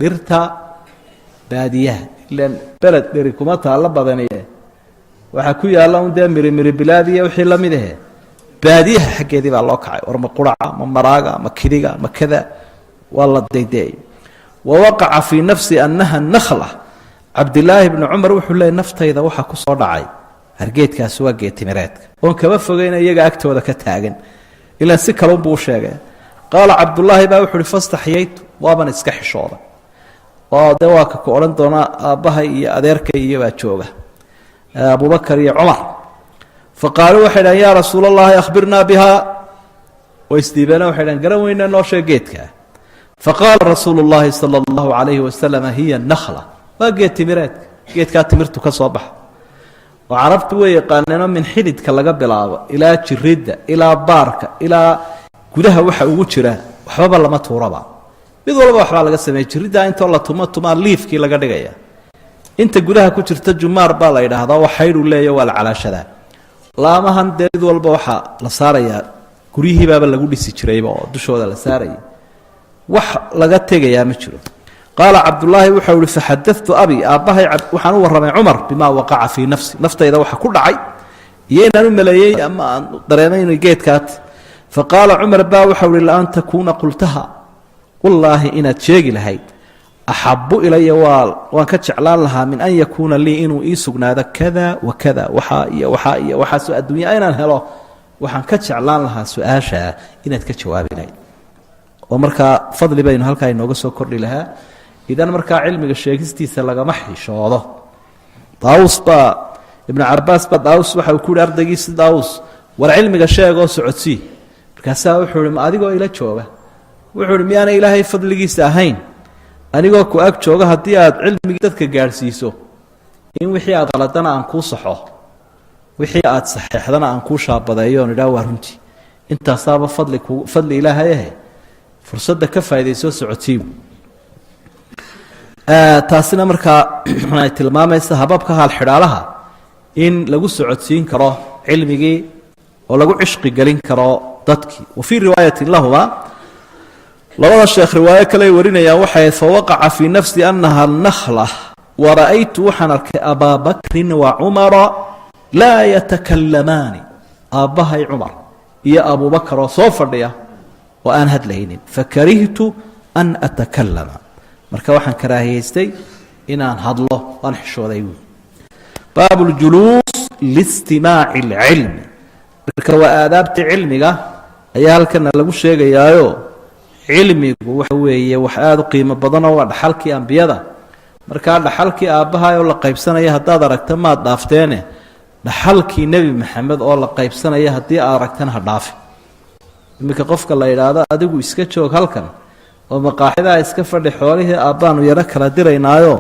dhirta baadiyaha. Ilaan beled dheri kuma taallo badaniye, waxaa ku yaalla un dee miri miri bilaadiya wixii la mid ahe. Baadiyaha xaggeedii baa loo kacay. War ma quraca, ma maraaga, ma kidiga, ma kada? Waa la daydeeyay. Wa waqaca fii nafsi annaha nakhla. Cabdilaahi bni Cumar wuxuu leeyay: "Naftayda waxaa ku soo dhacay hargeedkaasi waa geed timireedka, oon kaba fogeyna iyaga agtooda ka taagan." Ilaan si kalunbuu u sheegay. Qaala Cabdullaahi baa wuxu uhi: "Fastaxyaytu," waaban iska xishooday, oo dee waa ka ku odhan doonaa aabbahay iyo adeerkay iyo baa jooga, Abubakar iyo Cumar. Fa qaaluu, waxay dhahen: "Yaa rasuula allahi, akhbirnaa bihaa." Way isdiibeena, waxay dhahen: "Garan weyne, noo sheeg geedkaa." Faqaala rasuulu llahi sala allahu calayhi wasalam: "Hiya nakhla," waa geed timireedka, geedkaa timirtu ka soo baxa. Oo carabtu way yaqaaneenoo min xididka laga bilaabo ilaa jiridda, ilaa baarka, ilaa gudaha waxa ugu jira, waxbaba lama tuuraba, mid walba waxbaa laga sameeyey. Jiriddaa intoo la tumo tumaa liifkii laga dhigaya. Inta gudaha ku jirta jumaar baa la yidhaahdaa, oo xaydhu leeya, waa la calaashadaa. Laamahan dee mid walba waxaa la saarayaa, guryihiibaaba lagu dhisi jirayba oo dushooda la saarayay, wax laga tegayaa ma jiro. Qaala Cabdullaahi wuxau ihi: "Faxadatu abi," aabbahay waxaan u warramay, "Cumar bimaa waqaca fii nafsi," naftayda waxa ku dhacay iyo inaan u maleeyey ama aan dareemay inay geedkaat. Fa qaala Cumar baa waxau ihi: "Laan takuuna qultaha, wallaahi inaad sheegi lahayd." Axabu ilaya waa waan ka jeclaan lahaa min an yakuuna lii inuu ii sugnaado kada wa kada, waxaa iyo waxaa iyo waxaasoo adduunya inaan helo. Waxaan ka jeclaan lahaa su-aashaa inaad ka jawaabi lahayd, oo markaa fadli baynu halkaa inooga soo kordhi lahaa. Idan markaa cilmiga sheegistiisa lagama xishoodo. Daawus baa, Ibnu Cabaas baa Daawus waxa uu ku yihi ardaygiisi Daawus: "War cilmiga sheegoo socodsii." Markaasaa wuxuu ihi: "Ma adigoo ila jooga?" Wuxuu ihi: "Miyaanay Ilaahay fadligiisa ahayn anigoo ku ag jooga haddii aad cilmigii dadka gaadhsiiso, in wixii aad qaladana aan kuu saxo, wixii aad saxeexdana aan kuu shaabadeeyo oon idhaha waa runtii? Intaasaaba fadli ku fadli Ilaahay ahe, fursadda ka faa'idaysoo socodsiibu." Taasina markaa ay tilmaamaysa hababka haalxidhaalaha in lagu socodsiin karo cilmigii oo lagu cishqi gelin karo dadkii. Wa fii riwaayatin lahuma, labada sheekh riwaayo kale ay warinayaan waxay: "Fawaqaca fii nafsi annaha nakhla wara'aytu, waxaan arkay Abaa Bakrin wa Cumara laa yatakalamaani, aabbahay Cumar iyo Abubakar oo soo fadhiya oo aan hadlaynin, fakarihtu an atakalama, marka waxaan karaahiyaystay inaan hadlo, waan xishooday," buui. Baabu ljuluus liistimaaci اlcilmi. Marka waa aadaabtii cilmiga ayaa halkana lagu sheegayaayo. Cilmigu waxa weeye wax aada u qiimo badanoo waa dhaxalkii ambiyada. Markaa dhaxalkii aabbaha oo la qaybsanaya haddaad aragta, maad dhaafteene. Dhaxalkii Nebi Maxamed oo la qaybsanaya haddii aad aragtana, ha dhaafi. Iminka qofka la yidhaahdo: "Adigu iska joog halkan oo maqaaxidaha iska fadhi, xoolihii aabbaanu yaro kala diraynaayo,"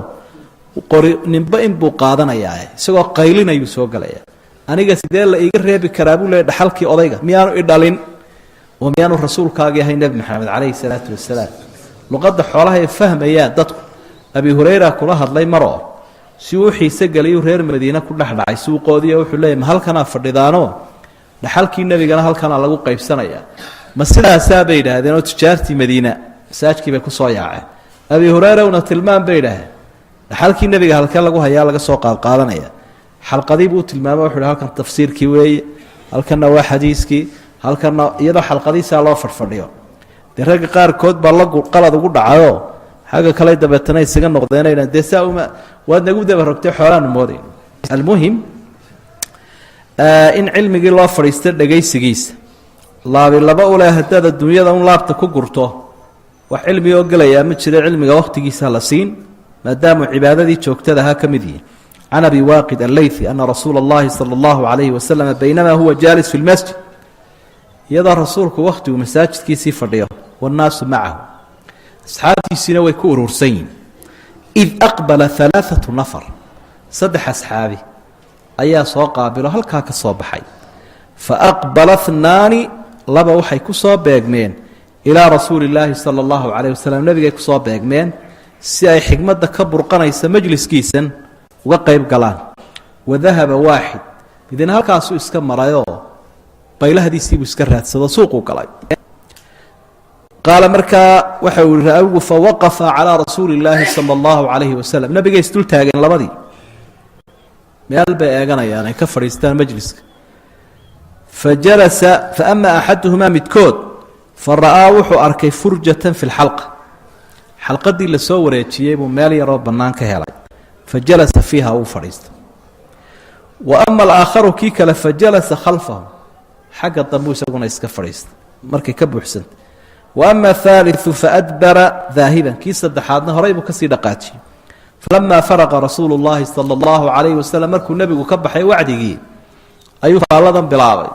qori ninba inbuu qaadanayaa, isagoo qaylinayuu soo gelaya. "Aniga sidee la iiga reebi karaa?" buu leey, "dhaxalkii odayga? Miyaanu idhalin oo miyaanu rasuulkaagii ahay Nebi Maxamed calayhi salaatu wasalaam?" Luqadda xoolaha ay fahmayaan dadku. Abi Hurayra kula hadlay maroo si uu xiise geliyuu reer Madiine ku dhex dhacay suuqoodiiyo. Wuxuu leeyay: "Ma halkanaa fadhidaano dhaxalkii nebigana halkanaa lagu qaybsanayaa? Ma sidaasaa?" bay yidhaahdeen. Oo tijaartii Madiina masaajkii bay kusoo yaaceen. "Abi Hurayra, una tilmaam," bay yidhaaheen, "dhaxalkii nebiga halkee lagu hayaa, laga soo qaadqaadanaya?" Xalqadii buu tilmaamay. Wuxu uhi: "Halkan tafsiirkii weeye, halkanna waa xadiiskii, halkanna." Iyadoo xalqadiisaa loo fadhfadhiyo, dee ragga qaarkood baa la qalad ugu dhacayoo xagga kale dabeetana isaga noqdeenayna: "Dee saa uma waad nagu daba rogtay, xoolaanu moodayn." Almuhim, in cilmigii loo fadhiisto dhegaysigiisa laabi laba uleh. Haddaad adduunyada un laabta ku gurto, wax cilmi oo gelayaa ma jiro. Cilmiga wakhtigiisa la siin, maadaamuu cibaadadii joogtada ahaa ka mid yihi. Can Abi Waaqid Alleythi ana rasuula اllahi sala allahu calayhi wasalam baynamaa huwa jaalis fi lmasjid, iyadoo rasuulku wakhtigu masaajidkiisii fadhiyo, wannaasu macahu, asxaabtiisiina way ku urursan yihin, id aqbala alaaatu nafar, saddex asxaabi ayaa soo qaabilo, halkaa ka soo baxay. Fa aqbala hnaani, laba waxay ku soo beegmeen ilaa rasuuli illaahi sala allahu calayh wasalam, nebigay kusoo beegmeen si ay xigmadda ka burqanaysa majliskiisan uga qayb galaan. Wa dahaba waaxid, midina halkaasuu iska marayoo baylahdiisiibuu iska raadsado, suuquu galay. Qaala, markaa waxa uu yihi raawigu: "Fawaqafa calaa rasuuli illaahi sala allahu calayhi wasalam." Nabigay isdul taageen labadii, meel bay eeganayaan ay ka fadhiistaan majliska. Fa jalasa, fa ama axaduhumaa, midkood, fa ra'aa, wuxuu arkay furjatan fi lxalqa, xalqadii lasoo wareejiyey buu meel yaroo bannaan ka helay. Fa jalasa fiiha, wuu fadhiistay. Wa ama alaakharu, kii kale, fa jalasa khalfahu, xagga dambuu isaguna iska fadhiistay markay ka buuxsantay. Wa ama athaaliu faadbara daahiban, kii saddexaadna horay buu kasii dhaqaajiyey. Falamaa faraqa rasuulu llaahi sala allahu calayhi wasalam, markuu nebigu ka baxay wacdigii, ayuu faalladan bilaabay.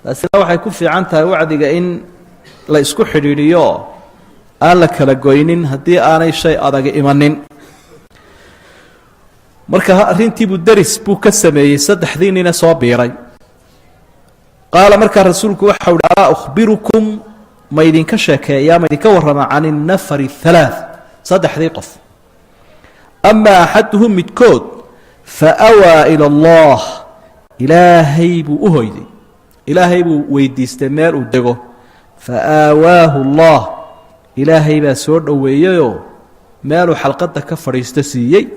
Taasina waxay ku fiican tahay wacdiga in la isku xidhiidhiyo, aan la kala goynin haddii aanay shay adag imanin. Marka arrintiibuu deris buu ka sameeyey saddexdii nina soo biiray. Qaala, markaa rasuulku waxau uhi: "Alaa ukhbirukum, ma idinka sheekeeyaa, ma idinka warramaa, can innafari ahalaath, saddexdii qof? Ama axaduhum, midkood, fa awaa ila allah, Ilaahay buu u hoyday, Ilaahay buu weydiistay meel uu dego. Fa aawaahu Allah, Ilaahay baa soo dhoweeyeyoo meeluu xalqadda ka fadhiisto siiyey.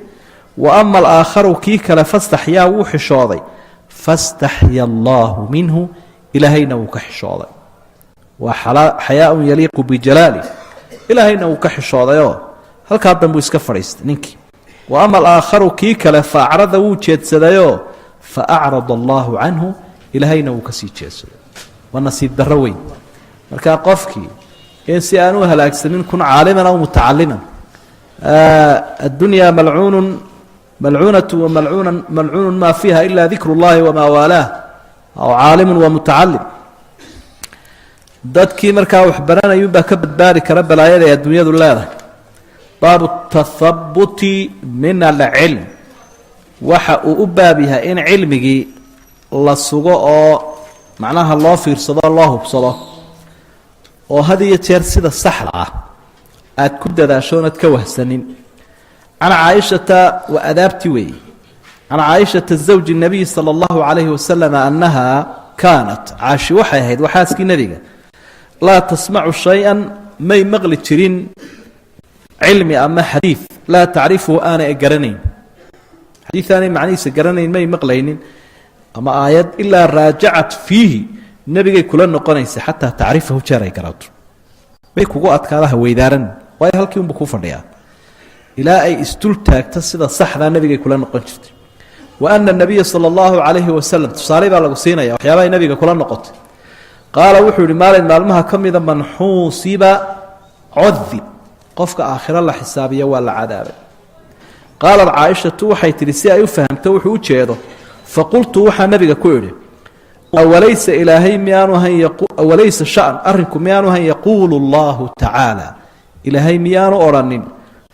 Wa ama alaakharu, kii kale, fastaxyaa, wuu xishooday. Fastaxya allaahu minhu, Ilaahayna wuu ka xishooday." Waa xayaaun yaliiqu bijalaalih. Ilaahayna wuu ka xishoodayoo Halkaa danbuu iska fadhiistay ninkii. Wa ama alaakharu, kii kale, fa acrada, wuu jeedsadayoo, fa acrada allaahu canhu, ilaahayna wuu kasii jeedsaday. Waa nasiib darro weyn. Markaa qofkii in si aan u halaagsamin, kun caaliman aw mutacaliman. Addunyaa malcuunun malcuunatu wamalcuuna malcuunun maa fiiha ila dikru اllahi wamaa waalaah, aw caalimun wa mutacalim. Dadkii markaa wax baranayuunbaa ka badbaadi kara balaayada ay adduunyadu leedahay. Baabu tathabuti min alcilm, waxa uu u baab yahay in cilmigii la sugo oo macnaha loo fiirsado, loo hubsado, oo had iyo jeer sida saxda ah aada ku dadaasho oonad ka wahsanin. Can caaishata, waa adaabti weeye. Can caaishata zawji nabiy sala allahu calayhi wasalam annaha kaanat, caashi waxay ahayd waxaaskii nebiga, laa tasmacu shay-an, may maqli jirin cilmi ama xadiid, laa tacrifuhu, aanay garanayn, xadiid aanay macnihiisa garanayn may maqlaynin ama aayad, ilaa raajacat fiihi, nebigay kula noqonaysa, xataa tacrifahu, jeer ay garato. Way kugu adkaadaha weydaaran, waayo halkii unbu ku fadhiyaa. Ilaa ay isdul taagto sida saxdaa nebigay kula noqon jirtay. Wa ana nabiya sala allahu calayhi wasalam, tusaale baa lagu siinaya waxyaabahay nebiga kula noqotay, qaala, wuxuu yihi maalin maalmaha ka mida: man xuusiba codib, qofka aakhiro la xisaabiya waa la cadaabay. Qaalat caaishatu, waxay tidhi, si ay u fahamto wuxuu u jeedo, faqultu, waxaa nebiga ku idhi: awalaysa ilaahay miyaanu ahayn, awalaysa shan arrinku miyaanu ahayn, yaquulu allahu tacaala, ilaahay miyaanu odhanin: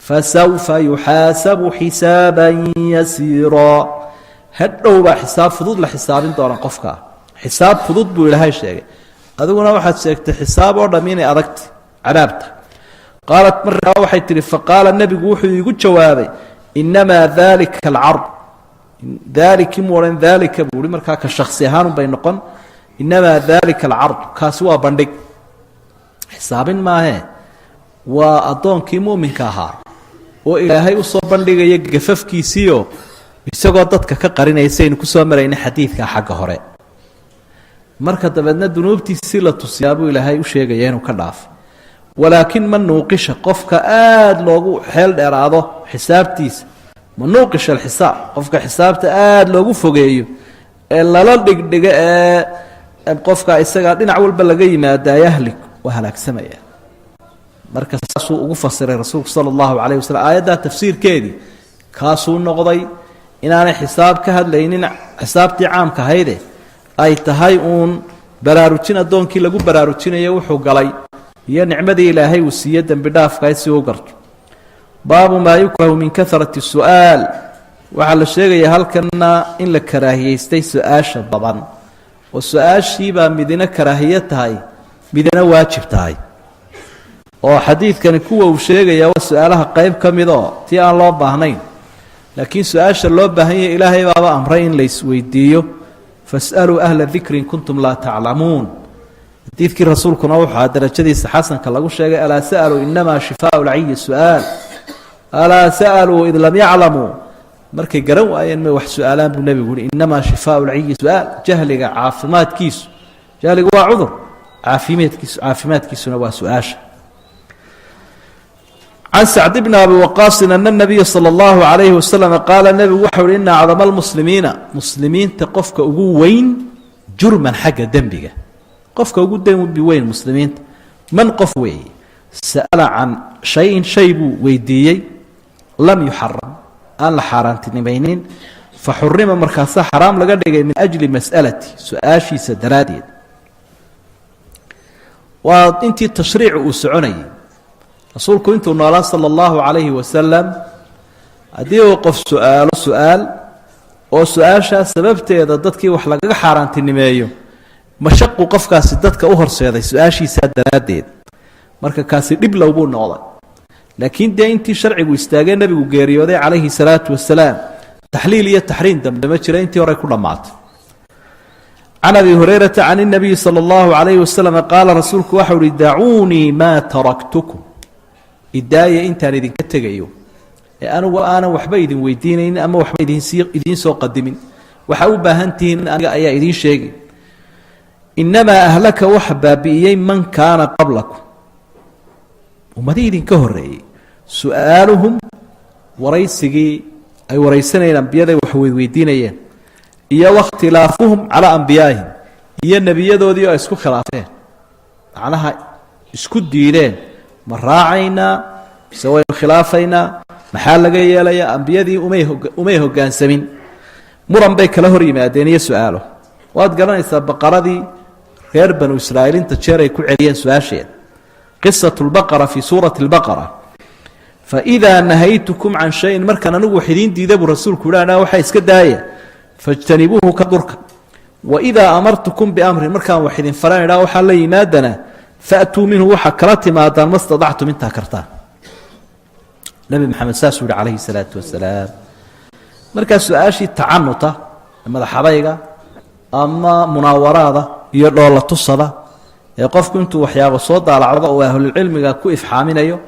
fasawfa yuxaasabu xisaaban yasiiraa, hadhow baa xisaab fudud la xisaabin doona qofkaa. Xisaab fudud buu ilaahay sheegay, adiguna waxaad sheegtay xisaab oo dham inay adagta, cadaabta. Qaalat, markaa waxay tihi, faqaala, nebigu wuxuu iigu jawaabay: innamaa dalika alcard. Daaliki mu odhan, daalika buu ihi. Markaa ka shaksi ahaanunbay noqon. Innamaa dalika alcard, kaasi waa bandhig, xisaabin maahee, waa addoonkii mu'minka ahaa oo ilaahay usoo bandhigaya gafafkiisiio isagoo dadka ka qarinaya, saynu kusoo marayna xadiidka xagga hore. Marka dabeedna dunuubtiisii la tusiyaa buu ilaahay u sheegaya inuu ka dhaafo. Walaakin man nuuqisha, qofka aada loogu xeel dheeraado xisaabtiisa, man nuuqisha alxisaab, qofka xisaabta aada loogu fogeeyo ee lala dhigdhigo, ee qofka isagaa dhinac walba laga yimaadaa, yahlik, waa halaagsamaya. Marka saasuu ugu fasiray rasuulku sala allahu calayh waslm aayaddaa tafsiirkeedii. Kaasuu noqday inaanay xisaab ka hadlaynin, xisaabtii caamka ahayde, ay tahay uun baraarujin addoonkii lagu baraarujinayo wuxuu galay iyo nicmadii ilaahay uu siiye dembi dhaafkahay si uu garto. Baabu maa yukrahu min kahrati su'aal. Waxaa la sheegayaa halkanna in la karaahiyeystay su-aasha badan, oo su-aashiibaa midina karaahiye tahay, midina waajib tahay, oo xadiidkani kuwa uu sheegayaa waa su-aalaha qayb ka mid oo tii aan loo baahnayn. Laakiin su-aasha loo baahan yahay ilaahay baaba amray in la isweydiiyo: fas'aluu ahla dikri in kuntum laa taclamuun. Xadiidkii rasuulkuna wuxuu darajadiisa xasanka lagu sheegay: alaa sa'aluu inamaa shifaau lcayi su'aal, alaa sa'aluu id lam yaclamuu. Markay garan waayeen may wax su-aalaan buu nebigu uhi. Inamaa shifaau lciyi su-aal, jahliga caafimaadkiisu, jahligu waa cudur, caafimaadkiisuna waa su-aasha. Can sacd bni abi waqaasin ana nabiya sala allahu calayhi wasalam qaala, nebigu waxau uhi: ina acdama almuslimiina, muslimiinta qofka ugu weyn, jurman, xagga dembiga qofka ugu dembi weyn muslimiinta, man, qof weeye, sa'ala can shayin, shay buu weydiiyey, lam yuxaram, aan la xaaraantinimaynin, fa xurima, markaasaa xaraam laga dhigay, min ajli mas'alati, su-aashiisa daraaddeed. Waa intii tashriicu uu soconayay, rasuulku intuu noolaa sala allahu calayhi wasalam, haddii uu qof su-aalo su-aal oo su-aashaa sababteeda dadkii wax lagaga xaaraantinimeeyo, mashaqu qofkaasi dadka u horseeday su-aashiisaa daraaddeed, marka kaasi dhiblow buu noqday. Laakiin dee intii sharcigu istaagee nebigu geeriyooday calayhi salaatu wasalaam, taxliil iyo taxriim dambe ma jira, intii horey ku dhammaatay. Can abi hurayrata can اnabiyi salى اllahu calayhi wasalam qaala, rasuulku waxau uhi: dacuunii maa taraktukum, idaaya intaan idinka tegayo ee anigu aanan waxba idin weydiinaynin ama waxba idinsii idiin soo qadimin. Waxaa u baahan tihiin aniga ayaa idiin sheegay. Innamaa ahlaka, waxa baabi'iyey, man kaana qablakum, ummadihii idinka horreeyey. Su-aaluhum, waraysigii ay waraysanayeen ambiyaday wax weyweydiinayeen, iyo wakhtilaafuhum calaa ambiyaa'ihim, iyo nebiyadoodii oo ay isku khilaafeen, macnaha isku diideen: ma raacaynaa mise waynu khilaafaynaa? Maxaa laga yeelayaa? Ambiyadii umay hoggaansamin, muran bay kala hor yimaadeen iyo su-aalo. Waad garanaysaa baqaradii reer Banu Israa'iil inta jeer ay ku celiyeen su-aasheeda, qisat lbaqara fii suurati اlbaqara. "Faidaa nahaytukum can shayin", markaan anigu wax idiin diida buu rasuulku yidhi, anaa waxaa iska daaya, "fajtanibuuhu", ka durka. "Waidaa amartukum biamrin", markaan wax idin faran idhaa waxaa la yimaadana, "faatuu minhu", waxaa kala timaadaan, "ma staطactum", intaa kartaan. Nebi Maxamed saasuu yihi calayhi salaatu wasalaam. Markaa su-aashii tacanuta, madaxadayga ama munaawaraada iyo dhoolla tusada ee qofku intuu waxyaabo soo daalacdo uu ahlulcilmiga ku ifxaaminayo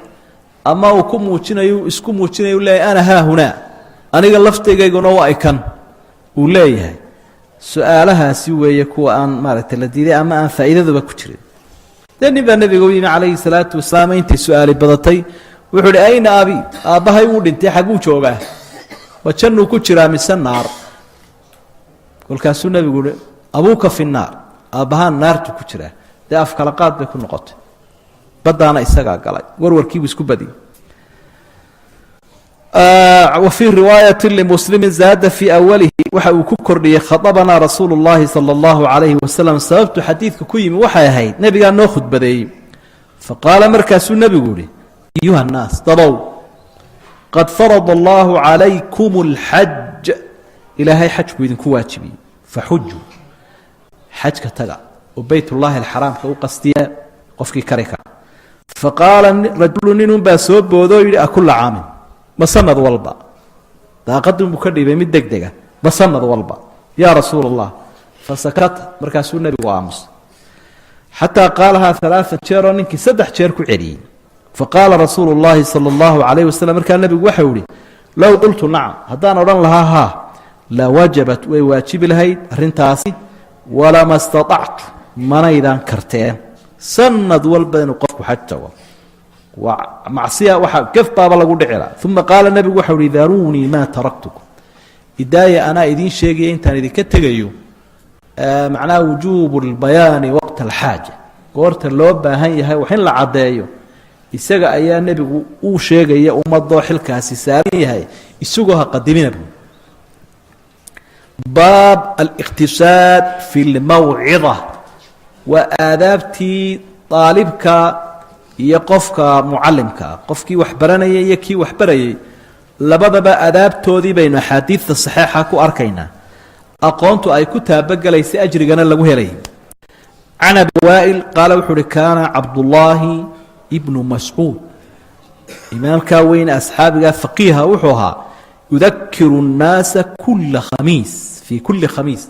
ama uu ku muujinayo, isku muujinayo, u leeyahay "ana haahunaa", aniga laftigayguna waa ikan uu leeyahay, su-aalahaasi weeye kuwa aan maaragtay la diiday ama aan faa'iidaduba ku jirin. Dee nin baa nebiga u yimi calayhi salaatu wasalaam, intay su-aali badatay wuxuu uhi: "Ayna abi?" Aabbahay wuu dhintay, xagguu joogaa? Ma jannuu ku jiraa mise naar? Kolkaasuu nebigu uhi: "Abuuka fi naar", aabbahaan naartu ku jiraa. Dee afkala qaad bay ku noqotay, baddaana isagaa galay, warwarkiibuu isku badiyey. Wa fii riwaayati limuslimi zaada fii awalihi, waxa uu ku kordhiyey: "Khadabanaa rasuulu llahi sala allahu calayhi wasalam." Sababtu xadiidka ku yimi waxay ahayd nebigaa noo khudbadeeyey. Faqaala, markaasuu nebigu yihi: "Ayuha nnaas", dadow, "qad farada allahu calaykum alxaj", ilaahay xajku idinku waajibiyey, "faxujuu", xajka taga oo beytullaahi alxaraamka u qastiya qofkii kari kara. Faqaala rajulu, ninunbaa soo boodoo yidhi: "Akulla caamin?" Ma sanad walba? Daaqadunbuu ka dhiibay mid deg dega: "Ma sanad walba, yaa rasuul Allah?" Fasakata, markaasuu nebigu aamusay, xataa qaalahaa alaaa jeeroo ninkii 3 jeer ku celiyey. Faqaala rasuulu llaahi sala allahu calayhi wasalam, markaa nebigu waxau ihi: "Low qultu nacam", haddaan odhan lahaa haa, "la wajabat", way waajibi lahayd arrintaasi, "walama staطactu", manaydaan karteen sanad walba inuu qofku xaj tago. Waa macsiya, waxa gef baaba lagu dhici laha. Uma qaala, nebigu waxau uhi: "Daruunii maa taraktukum", idaaya, anaa idiin sheegaya intaan idinka tegayo. Macnaha wujuubu lbayaani waqta alxaaja, goorta loo baahan yahay wax in la caddeeyo, isaga ayaa nebigu uu sheegaya ummadoo xilkaasi saaran yahay, isagoo ha qadimina bu. Baab aliqtisaad fi lmawcida, waa aadaabtii daalibka iyo qofka mucallimka ah, qofkii wax baranayay iyo kii wax barayay labadaba adaabtoodii baynu axaadiidta saxeixa ku arkaynaa, aqoontu ay ku taabagelaysay, ajrigana lagu helay. Can Abi Waa'il qaala, wuxuu uhi: "Kaana Cabdullaahi ibnu Mascuud", imaamkaa weyne, asxaabigaa faqiiha, wuxuu ahaa "yudakiru الnaasa kula khamiis, fii kuli khamiis",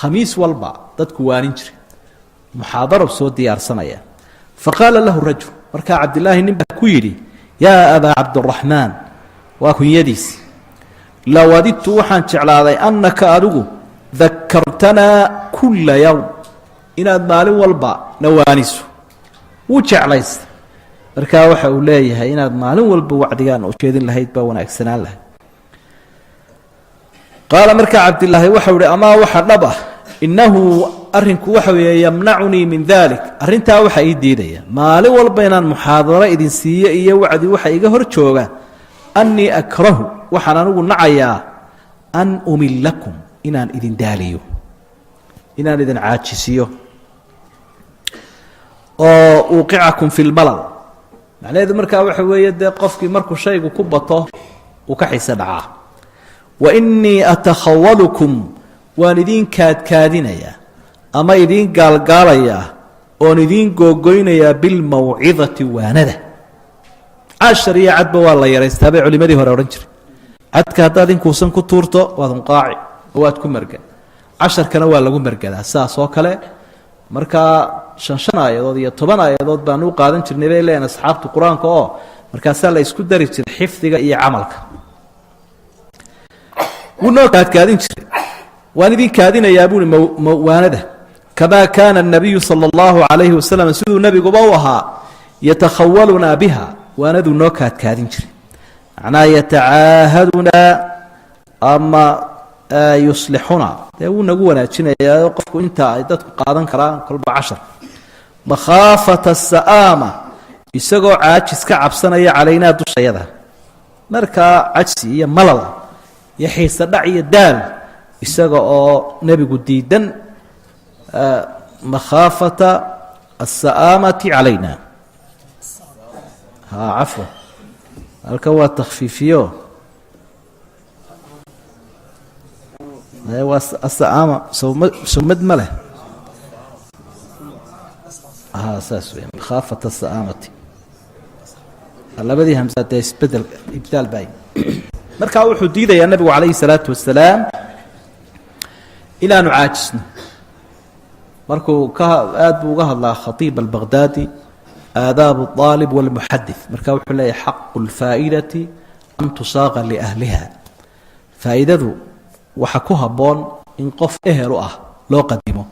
khamiis walba dadku waanin jiray, muxaadaro soo diyaarsanaya. Faqaala lahu rajul, markaa Cabdilaahi nin baa ku yidhi: "Yaa abaa Cabdiraxmaan", waa kunyadiisi, "lawadidtu", waxaan jeclaaday, "annaka", adigu, "dakartanaa kula yowm", inaad maalin walba na waaniso. Wuu jeclaystay markaa, waxa uu leeyahay inaad maalin walba wacdigaan ujeedin lahayd baa wanaagsanaan lahayd. Qaala, markaa Cabdilaahi waxau ihi: "Amaa waxa dhab ah, innahu", arrinku waxa weeye, "yamnacunii min dalik", arrintaa waxa ii diidaya maalin walba inaan muxaadaro idin siiyo iyo wacdi, waxa iga hor jooga, "annii akrahu", waxaan anigu nacayaa, "an umilakum", inaan idin daaliyo, inaan idin caajisiyo oo "uuqicakum fi lmalal". Macnaheedu markaa waxa weeye dee qofkii markuu shaygu ku bato uu ka xiise dhacaa. "Wa innii atakhawalukum", waan idiin kaadkaadinayaa ama idiin gaalgaalayaa oon idiin googoynayaa, "bilmawcidati", waanada. Cashar iyo cadba waa la yaraystaa bay culimadii hore odhan jiray. Cadka haddaad inkuusan ku tuurto waad hunqaaci oo waad ku margan, casharkana waa lagu margadaa sidaas oo kale. Markaa shan shan aayadood iyo 10 aayadood baanu u qaadan jirnay bay leeyihin asxaabtu qur-aanka, oo markaasaa la isku dari jiray xifdiga iyo camalka. Wuu noo kaadkaadin jiray. "Waan idin kaadinayaa," buui, "waanada, kamaa kaana الnabiyu sala اllahu calayhi wasalam", siduu nebiguba u ahaa, "yatakhawalunaa biha", waanada mid noo kaadkaadiya. Waanaduu noo kaadkaadin jiray, macnaha yatacaahadunaa ama yuslixuna, dee wuu nagu wanaajinayaa qofku inta ay dadku qaadan karaan kolba cashar. Makhaafata sa'aama, isagoo caajis ka cabsanaya, calaynaa, dushayada. Markaa cajsi iyo malal iyo xiise dhac iyo daal isaga oo nebigu diidan, makhaafata asa'aamati calayna. Ha, cafwan, halkan waa takhfiifiyo, waa asa'aama sowma sowmad ma leh. Ha, saas weya, makhaafata asa'aamati, labadii hamsa dee isbedel ibdaal baay. Markaa wuxuu diidayaa nebigu calayhi salaatu wasalaam inaanu caajisno. Markuu ka aad buu uga hadlaa khatiib albaqhdaadi aadaabu الطaalib wاlmuxadith. Marka wuxuu leeyahy xaqu اlfaa'idati an tusaaqa liahliha, faa'iidadu waxa ku habboon in qof ehel u ah loo qadimo,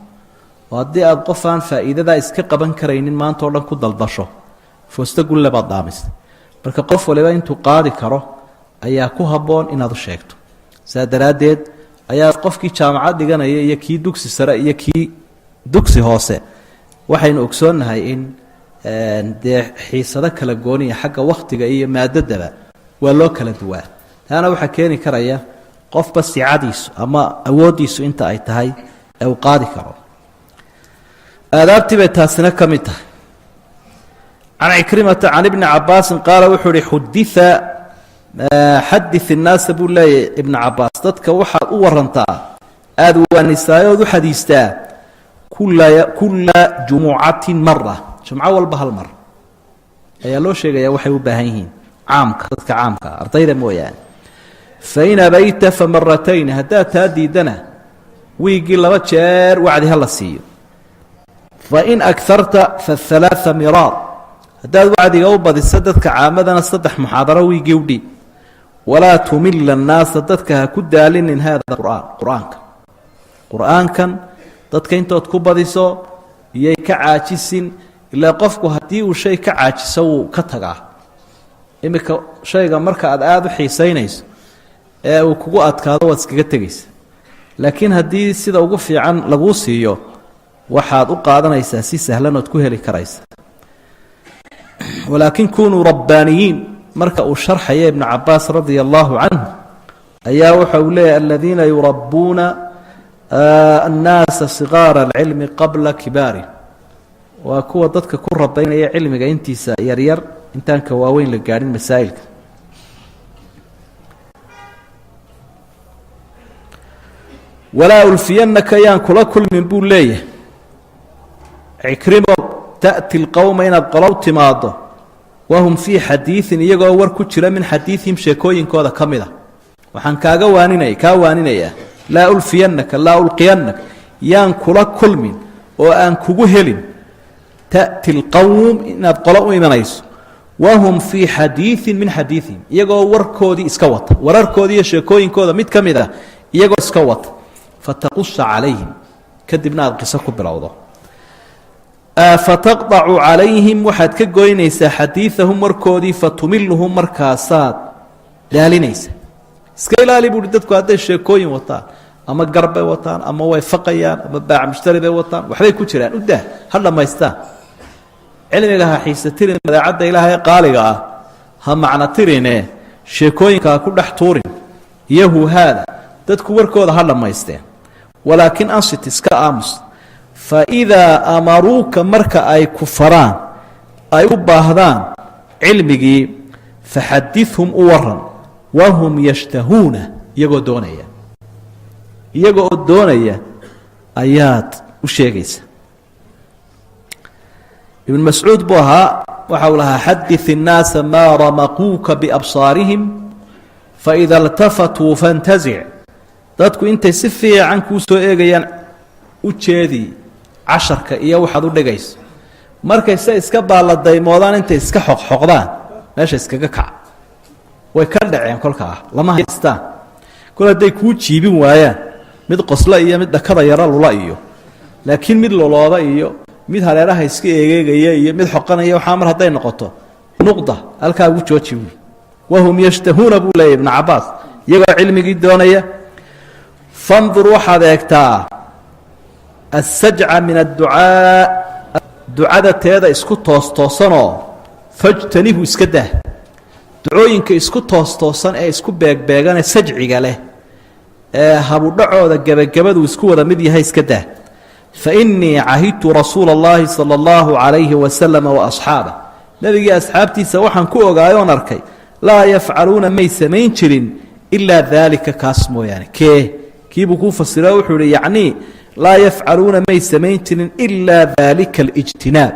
oo haddii aada qof aan faa'iidadaa iska qaban karaynin maanta o dhan ku daldasho, foosto gulle baad dhaamista. Marka qof waliba intuu qaadi karo ayaa ku habboon inaad u sheegto. Saa daraaddeed ayaa qofkii jaamacad dhiganaya iyo kii dugsi sare iyo kii dugsi hoose, waxaynu ogsoonnahay in dee xiisado kala gooniya xagga wakhtiga iyo maadadaba waa loo kala duwaa. Taana waxaa keeni karaya qofba sicadiisu ama awooddiisu inta ay tahay ee uu qaadi karo. Aadaabtii bay taasina ka mid tahay. Can Cikrimata can Ibni Cabaasin qaala, wuxuu ihi: xuditha, xadith innaasa, buu leeyahy Ibnu Cabaas, dadka waxaad u warantaa, aada waanisaayood u xadiistaa, kula jumucatin mara, jumco walba hal mar ayaa loo sheegayaa waxay u baahan yihiin caamka, dadka caamka, ardayda mooyaane. Fain abayta famaratayn, haddaad taa diidana wiiggii laba jeer wacdi ha la siiyo. Fain akarta fahalaaa miraar, haddaad wacdiga u badisa dadka caamadana saddex muxaadaro wiiggii u dhiib. Walaa tumila annaasa, dadka ha ku daalinin, haada qur'aan, qur-aanka, qur-aankan dadka intood ku badiso iyay ka caajisin. Ilaa qofku haddii uu shay ka caajiso wuu ka tagaa. Iminka shayga marka aad aada u xiisaynayso ee uu kugu adkaado, waad iskaga tegaysa, laakiin haddii sida ugu fiican laguu siiyo, waxaad u qaadanaysaa si sahlan ood ku heli karaysa. Walaakin kunuu rabbaaniyiin, marka uu sharxaya Ibnu Cabaas radia allahu canhu ayaa waxa uu leeyahy: aladiina yurabbuuna annaasa sigaara alcilmi qabla kibaari, waa kuwa dadka ku rabaynaya cilmiga intiisa yaryar, intaan ka waaweyn la gaadhin masaa'ilka. Walaa ulfiyanaka, yaan kula kulmin, buu leeyahay Cikrimow, ta'ti lqowma, inaad qolow timaaddo, wahum fii xadiiin, iyagoo war ku jira, min xadiiihim, sheekooyinkooda ka mid a. Waxaan kaaga waaninaya, kaa waaninayaa, laa ulfiyanaka, laa ulqiyanaka, yaan kula kulmin oo aan kugu helin, ta'ti lqowm, inaad qolo u imanayso, wahum fii xadiiin min xadiiihim, iyagoo warkoodii iska wata, wararkoodii iyo sheekooyinkooda mid ka mid ah iyagoo iska wata, fataqusa calayhim, kadibna aada qiso ku bilowdo, fataqdacu calayhim, waxaad ka goynaysaa, xadiiahum, warkoodii, fatumiluhum, markaasaad daalinaysa. Iska ilaali, buuhi, dadku hadday sheekooyin wataan, ama garbay wataan, ama way faqayaan, ama baac mushtari bay wataan, waxbay ku jiraan, u dah ha dhammaystaan. Cilmiga ha xiise tirin, dabeecadda Ilaahay qaaliga ah ha macno tirine, sheekooyinka ha ku dhex tuurin iyo huhaada, dadku warkooda ha dhammaysteen. Walaakin ansit, iska aamus. Fa idaa amaruuka, marka ay ku faraan, ay u baahdaan cilmigii, faxadithum, u waran, wahum yashtahuuna, iyagoo doonaya, iyaga oo doonaya ayaad u sheegaysa. Ibn Mascuud buu ahaa, waxa uu lahaa: xadith الnaasa maa ramaquuka biabsaarihim, faida اltafatuu fantazic. Dadku intay si fiican kuu soo eegayaan u jeedi casharka iyo waxaad u dhigayso. Markay se iska baalladaymoodaan, intay iska xoqxoqdaan, meesha iskaga kaca, way ka dhaceen kolkaa, lama haystaan. Kol hadday kuu jiibin waayaan, mid qoslo iyo mid dhakada yaro lula iyo laakiin mid lolooda iyo mid hareeraha iska eegeegaya iyo mid xoqanaya, waxaa mar hadday noqoto Nuqda halkaa ugu jooji buui. Wahum yashtahuuna, buu leeyay Ibnu Cabaas, iyagoo cilmigii doonaya. Fandur, waxaad eegtaa, asajca min adducaa, ducada teeda isku toos-toosanoo, fajtanibu, iska dah ducooyinka isku toos-toosan ee isku beegbeegane sajciga leh ee habudhacooda gebagabadu isku wada mid yahay, iska dah. Fa innii cahidtu rasuula اllahi sala اllahu calayhi wasalama wa asxaabah, nebigii asxaabtiisa waxaan ku ogaayoon arkay, laa yafcaluuna, may samayn jirin, ilaa daalika, kaas mooyaane. Kee kiibuu kuu fasiro? Wuxuu ihi: yacnii laa yafcaluuna, may samayn jirin, ilaa daalika alijtinaab,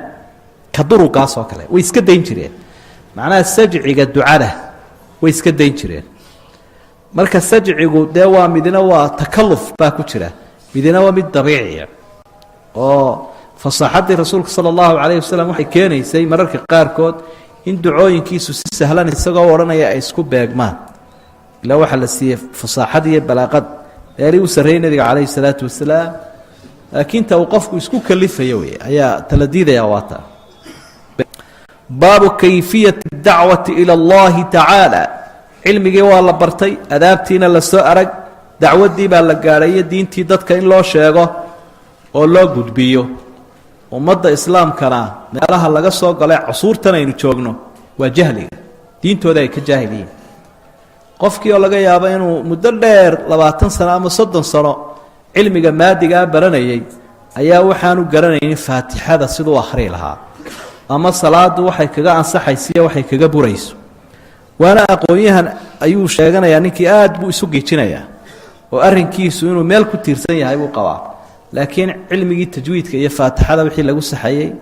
ka durugaas oo kale way iska dayn jireen. Macnaha sajciga ducada way iska dayn jireen. Marka sajcigu dee waa midna waa takaluf baa ku jira, midna waa mid dabiiciya oo fasaaxaddii rasuulka sala allahu calayhi wasalam waxay keenaysay mararka qaarkood in ducooyinkiisu si sahlan isagoo odhanaya ay isku beegmaan. Ilaa waxaa la siiyey fasaaxad iyo balaaqad meelii u sarreeyey nebiga calayhi salaatu wasalaam, laakiin ta uu qofku isku kalifayo wey ayaa tala diidaya. Waata baabu kayfiyati dacwati ila allahi tacaala. Cilmigii waa la bartay, adaabtiina la soo arag, dacwaddii baa la gaadhayo, diintii dadka in loo sheego oo loo gudbiyo. Ummadda islaamkana meelaha laga soo galay cusuurtan aynu joogno waa jahliga, diintooda ay ka jaahil yihiin. Qofkii oo laga yaabo inuu muddo dheer, 20 sano ama 30 sano, cilmiga maadigaa baranayay ayaa waxaanu garanaynin faatixada siduu akhrii lahaa ama salaadu waxay kaga ansaxaysiiyo waxay kaga burayso. Waana aqoon-yahan ayuu sheeganayaa ninkii, aad buu isu gejinayaa oo arrinkiisu inuu meel ku tiirsan yahay buu qabaa, laakiin cilmigii tajwiidka iyo faatixada wixii lagu saxayey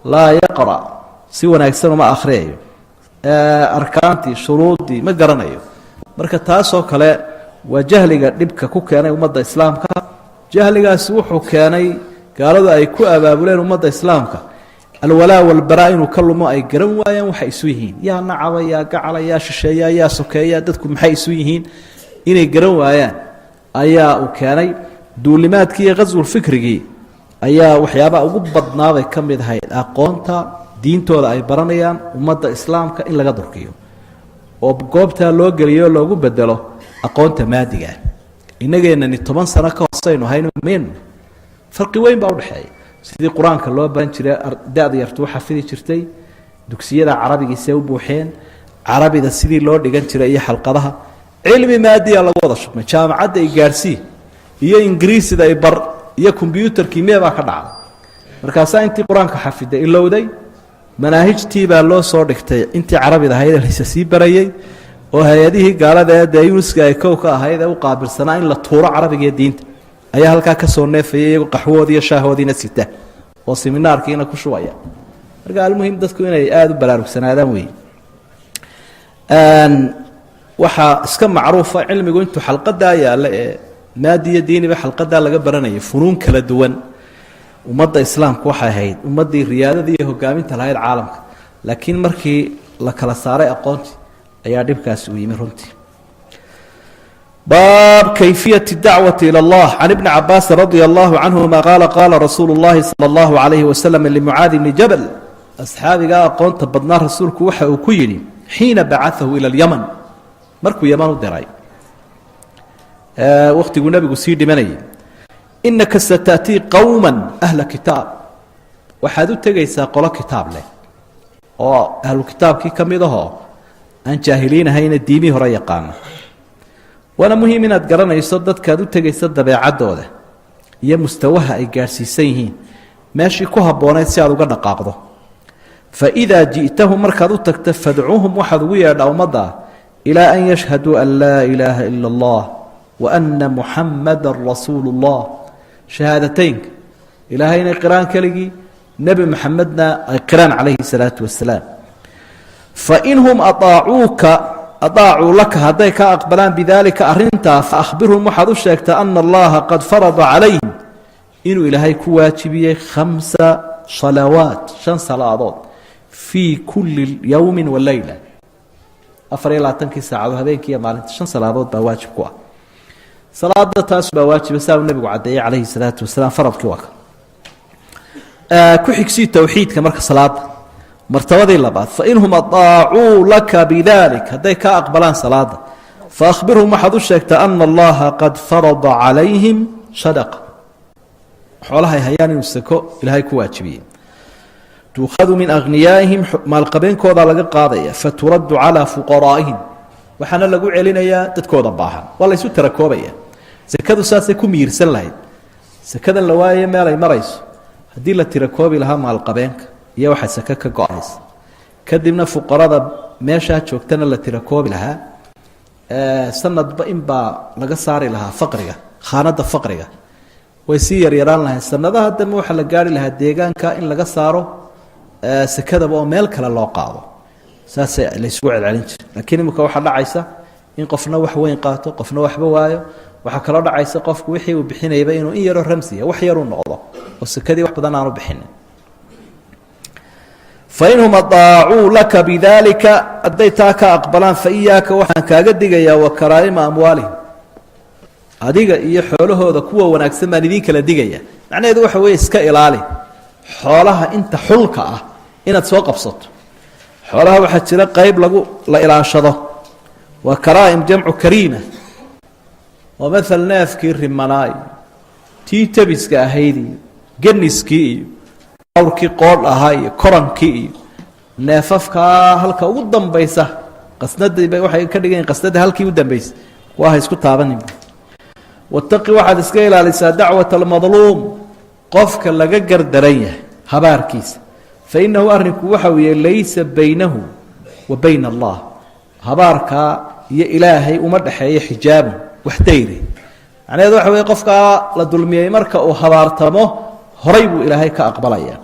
laa yaqra', si wanaagsan uma akhriyayo, arkaantii, shuruuddii ma garanayo. Marka taasoo kale waa jahliga dhibka ku keenay ummadda islaamka. Jahligaasi wuxuu keenay gaaladu ay ku abaabuleen ummadda islaamka alwalaa walbaraa inuu ka lumo, ay garan waayaan waxay isu yihiin, yaa nacaba, yaa gacala, yaa shisheeya, yaa sokeeya, dadku maxay isu yihiin inay garan waayaan ayaa uu keenay. Duulimaadkii iyo qaswulfikrigii ayaa waxyaabaha ugu badnaabay ka mid ahayd aqoonta diintooda ay baranayaan ummadda islaamka in laga durkiyo oo goobtaa loo geliyo, loogu bedelo aqoonta maadiga. Inageenani 10 sano ka hoosaynu hayno men farqi weyn baa udhexeeya. Sidii qur-aanka loo baran jiray, da-da yartu u xafidi jirtay, dugsiyada carabigiisee u buuxeen, carabida sidii loo dhigan jiray iyo xalqadaha, cilmi maadiya lagu wada shubmay. Jaamacadda i gaadhsii iyo ingiriisida i bar iyo kombyuutarkii mee baa ka dhacday. Markaasaa intii qur-aanka xafiday ilowday, manaahijtii baa loo soo dhigtay intii carabida ahayd ee laysa sii barayey, oo hay-adihii gaalada ee dee Yuniska ay kow ka ahayd ee u qaabilsanaa in la tuuro carabiga iyo diinta ayaa halkaa ka soo neefayay, iyagoo qaxwoodii iyo shaahoodiina sita oo siminaarkiina ku shubaya. Marka almuhim dadku inay aada u baraarugsanaadaan wey. Waxaa iska macruufa cilmigu intuu xalqadaa yaalla ee maadiyo diiniba xalqadaa laga baranayay funuun kala duwan, ummadda islaamku waxay ahayd ummaddii riyaadadii iyo hogaaminta lahayd caalamka. Laakiin markii la kala saaray aqoontii ayaa dhibkaasi uu yimi runtii. Baab kayfiyati dacwati ilى اllah. Can ibni cabaasin radia allahu canhuma qaala: qaala rasuulu اllahi salى اllahu عalayhi wasalam limucaadi bni jabal, asxaabigaa aqoonta badnaa, rasuulku waxa uu ku yidhi xiina bacaahu ila اlyaman, markuu yaman u diray, wakhtiguu nebigu sii dhimanayay: inaka sata'tii qowma ahla kitaab, waxaad u tegaysaa qolo kitaab leh oo ahlu kitaabkii ka mid ahoo aan jaahiliin ahayna, diimihii hore yaqaana. Waana muhiim inaad garanayso dadkaad u tegayso dabeecaddooda iyo mustawaha ay gaadhsiisan yihiin, meeshii ku habboonayd si aad uga dhaqaaqdo. Fa idaa ji'tahum, markaad u tagto, fadcuuhum, waxaad ugu yeedhaa ummadda, ilaa an yashhaduu an laa ilaaha ila allah wa anna muxammadan rasuulu اllah, shahaadateynka ilaahay inay qiraan keligii, nebi maxamedna ay qiraan calayhi salaatu wasalaam. Fain hum aaacuuka, adaacuu laka, hadday ka aqbalaan, bidaalika, arrintaa, fa akhbirhum, waxaad u sheegtaa, ana allaha qad farada calayhim, inuu ilaahay ku waajibiyey, khamsa salawaat, shan salaadood, fii kulli yowmi wa leyla, 24-kii saacadood, habeenkii iyo maalinta shan salaadood baa waajib ku ah. Salaada taas baa waajiba, saa uu nebigu caddeeyey calayhi salaatu wasalaam. Faradkii waa ka ku xigsii towxiidka. Marka salaada Martabadii labaad, fainhum aaacuu laka bidalik, hadday kaa aqbalaan salaada, faahbirhum waxaad u sheegtaa ana allaha qad farada calayhim sadaqa, xoolahay hayaan inuu sako ilaahay ku waajibiyey. Tuukhadu min akhniyaa'ihim, maalqabeenkoodaa laga qaadaya, faturaddu calaa fuqaraa'ihim, waxaana lagu celinayaa dadkooda baahan. Waa laysu tarakoobaya. Sekadu saasay ku miirsan lahayd. Sekadan la waaye meelay marayso haddii la tirakoobi lahaa maalqabeenka iyo waxa seke ka go-aysa, kadibna fuqarada meeshaa joogtana la tirakoobi lahaa, sanadba inbaa laga saari lahaa faqriga, khaanada faqriga way sii yaryaraan lahayd. Sanadaha dambe waxaa la gaari lahaa deegaanka in laga saaro sekadaba oo meel kale loo qaado. Saasay laysugu celcelin jiray. Laakiin imika waxaa dhacaysa in qofna wax weyn qaato, qofna waxba waayo. Waxaa kaloo dhacaysa qofku wixii uu bixinayaba inuu in yaroo ramsiya, wax yaruu noqdo, oo sekadii wax badan aanu bixinin. Fainhum aaacuu laka bidalika, hadday taa ka aqbalaan, fa iyaaka, waxaan kaaga digayaa, wa karaa'ima amwaalihim, adiga iyo xoolahooda kuwa wanaagsan baan idiin kala digaya. Macnaheedu waxa weeye, iska ilaali xoolaha inta xulka ah inaad soo qabsato. Xoolaha waxaa jira qeyb lagu la ilaashado. Waa karaa'im, jamcu kariima. Oo maal neefkii rimanaay, tii tabiska ahayd iyo ganiskii iyo awrkii qoodh ahaa iyo korankii iyo neefafkaa halka ugu dambaysa qasnadiiba waxay ka dhigayiin qasnada halkii u dambaysay, kuwa ha isku taabanin. Wataqi, waxaad iska ilaalisaa, dacwata almadluum, qofka laga gardaran yahay habaarkiisa. Fa innahu, arrinku waxa weeye, laysa baynahu wa bayna allah, habaarkaa iyo ilaahay uma dhexeeyo, xijaabun, wax dayre. Macnaheedu waxa weye, qofkaa la dulmiyey marka uu habaartamo horay buu ilaahay ka aqbalaya.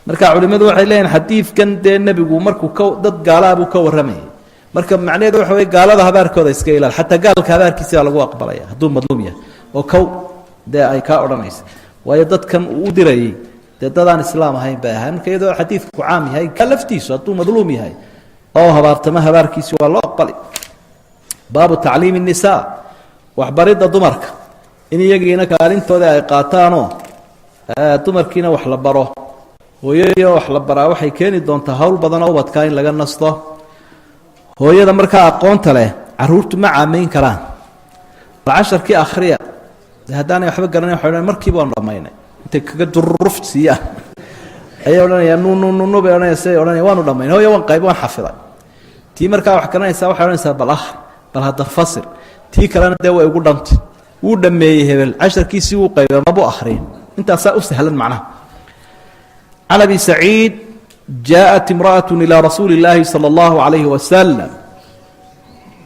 Marka culimmadu waxay leeyihin, xadiidkan dee nebigu markuu ka dad gaalaa buu ka warramayay. Marka macnaheedu waxa wey, gaalada habaarkooda iska ilaal. Xataa gaalka habaarkiisa baa lagu aqbalaya hadduu madluum yahay oo kow dee ay kaa odhanaysa, waayo dadkan uu u dirayey dee dadaan islaam ahayn bay ahay. Marka iyadoo xadiidku caam yahay, ka laftiisu hadduu madluum yahay oo habaartamo, habaarkiisi waa loo aqbali. Baabu tacliimi الnisaa, waxbaridda dumarka, in iyagiina kaalintooda ay qaataanoo dumarkiina wax la baro. Hooyadii wax la baraa waxay keeni doontaa hawl badan oo ubadkaa in laga nasto. Hooyada markaa aqoonta leh caruurtu ma caamayn karaan. Bal casharkii akhriya de, haddaanay waxba garanayn waxay odhan markiiba waanu dhamaynay. Intay kaga dururuf siiyaan ayay odhanayaan nu nu nu nu bay odhanaya, siay odhanaya waanu dhamaynay hooya, waan qayb, waan xafiday. Tii markaa wax garanaysaa waxay odhanaysaa bal akhri, bal hadda fasir. Tii kalena dee way ugu dhantay, wuu dhameeyey hebel casharkiisii, wuu qaybay, mabu akhriyin. Intaasaa u sahlan macnaha. Can abi saciid, jaaءat imra'aة ilى rasuuli اllaahi salى اllahu عalayhi wasalam,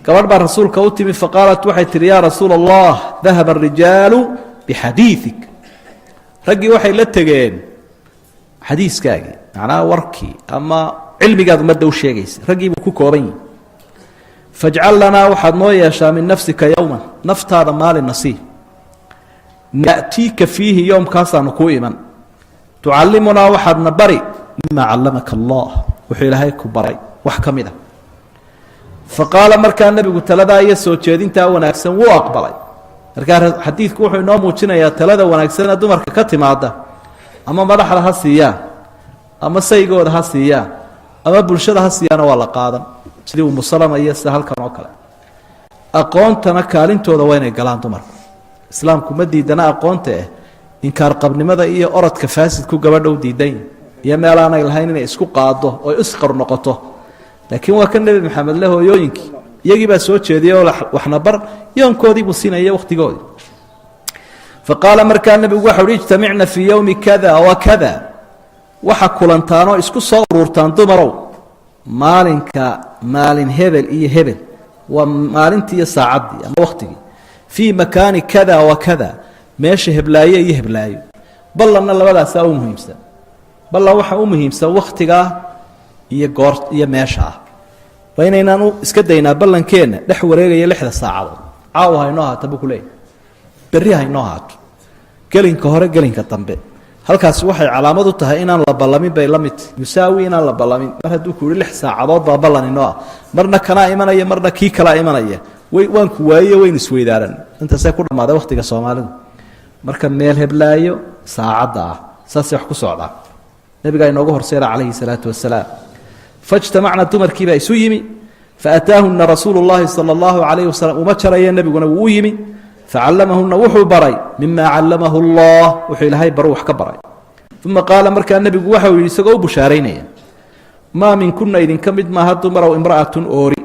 gabadh baa rasuulka u timi. Faqaalat, waxay tihi: "Yaa rasuula allah, dahaba الrijaalu bixadiiثik", raggii waxay la tegeen xadiiskaagii, macnaha warkii ama cilmigaad ummadda u sheegaysa, raggii buu ku kooban yihi. "Fajcal lanaa", waxaad noo yeeshaa, "min nafsika yowman", naftaada maalin nasiib, "na'tiika fiihi", yoomkaasaanu kuu iman, "tucallimunaa", waxaadna bari, "mima callamaka allah", wuxuu ilaahay ku baray wax ka mid a. Fa qaala, markaa nebigu taladaa iyo soo jeedintaa wanaagsan wuu aqbalay. Markaa xadiidku wuxuu inoo muujinayaa talada wanaagsana dumarka ka timaada, ama madaxda ha siiyaan, ama saygooda ha siiyaan, ama bulshada ha siiyaana, waa la qaadan, sidii Umu Salama iyo sida halkan oo kale. Aqoontana kaalintooda waa inay galaan dumarku. Islaamku ma diidana aqoonta eh, inkaar qabnimada iyo orodka faasidku gabadha u diidan iyo meelaanay lahayn inay isku qaado oo isqar noqoto. Laakiin waa ka Nebi Maxamed le hooyooyinkii iyagii baa soo jeediyey oo waxna bar, yoonkoodii buu siinaya, wakhtigoodii. Fa qaala, markaa nebigu waxa uhi: "Ijtamicna fii yowmi kada wa kada", waxa kulantaanoo isku soo ururtaan dumarow maalinka maalin hebel iyo hebel, waa maalintii iyo saacaddii ama wakhtigii, "fii makaani kada wa kada", meesha heblaayo iyo heblaayo. Ballanna labadaasaa u muhiimsan. Ballan waxaa u muhiimsan wakhtigaa iyo goor iyo meesha ah. Waa inaynaan u iska daynaa ballankeenna dhex wareegaya 6da saacadood. Caawa haynoo haata buu kuleeyahy, berri haynoo haato, gelinka hore, gelinka dambe. Halkaasi waxay calaamad u tahay inaan la ballamin bay la mid tahy, yusaawi inaan la ballamin. Mar hadduu ku yihi 6 saacadood baa ballan inoo ah, marna kanaa imanaya, marna kii kalaa imanaya, way waan ku waaye, waynu isweydaaran. Intaasay ku dhammaaday wakhtiga soomaalidu. Marka meel heblaayo saacadda ah, saasay wax ku socdaa. Nabigaa inoogu horseera calayhi salaatu wasalaam. Fajtamacna, dumarkiibaa isu yimi. Faataahuna rasuulu llahi sala allahu calayhi wasalam, uma jaraya, nebiguna wuu u yimi. Facallamahuna, wuxuu baray, mima callamahu allah, wuxuu ilaahay baru wax ka baray. Uma qaala, markaa nebigu waxa uu yidhi isagoo u bushaaraynaya: "Maa minkuna, idinka mid maaha dumarow, imra'atun oori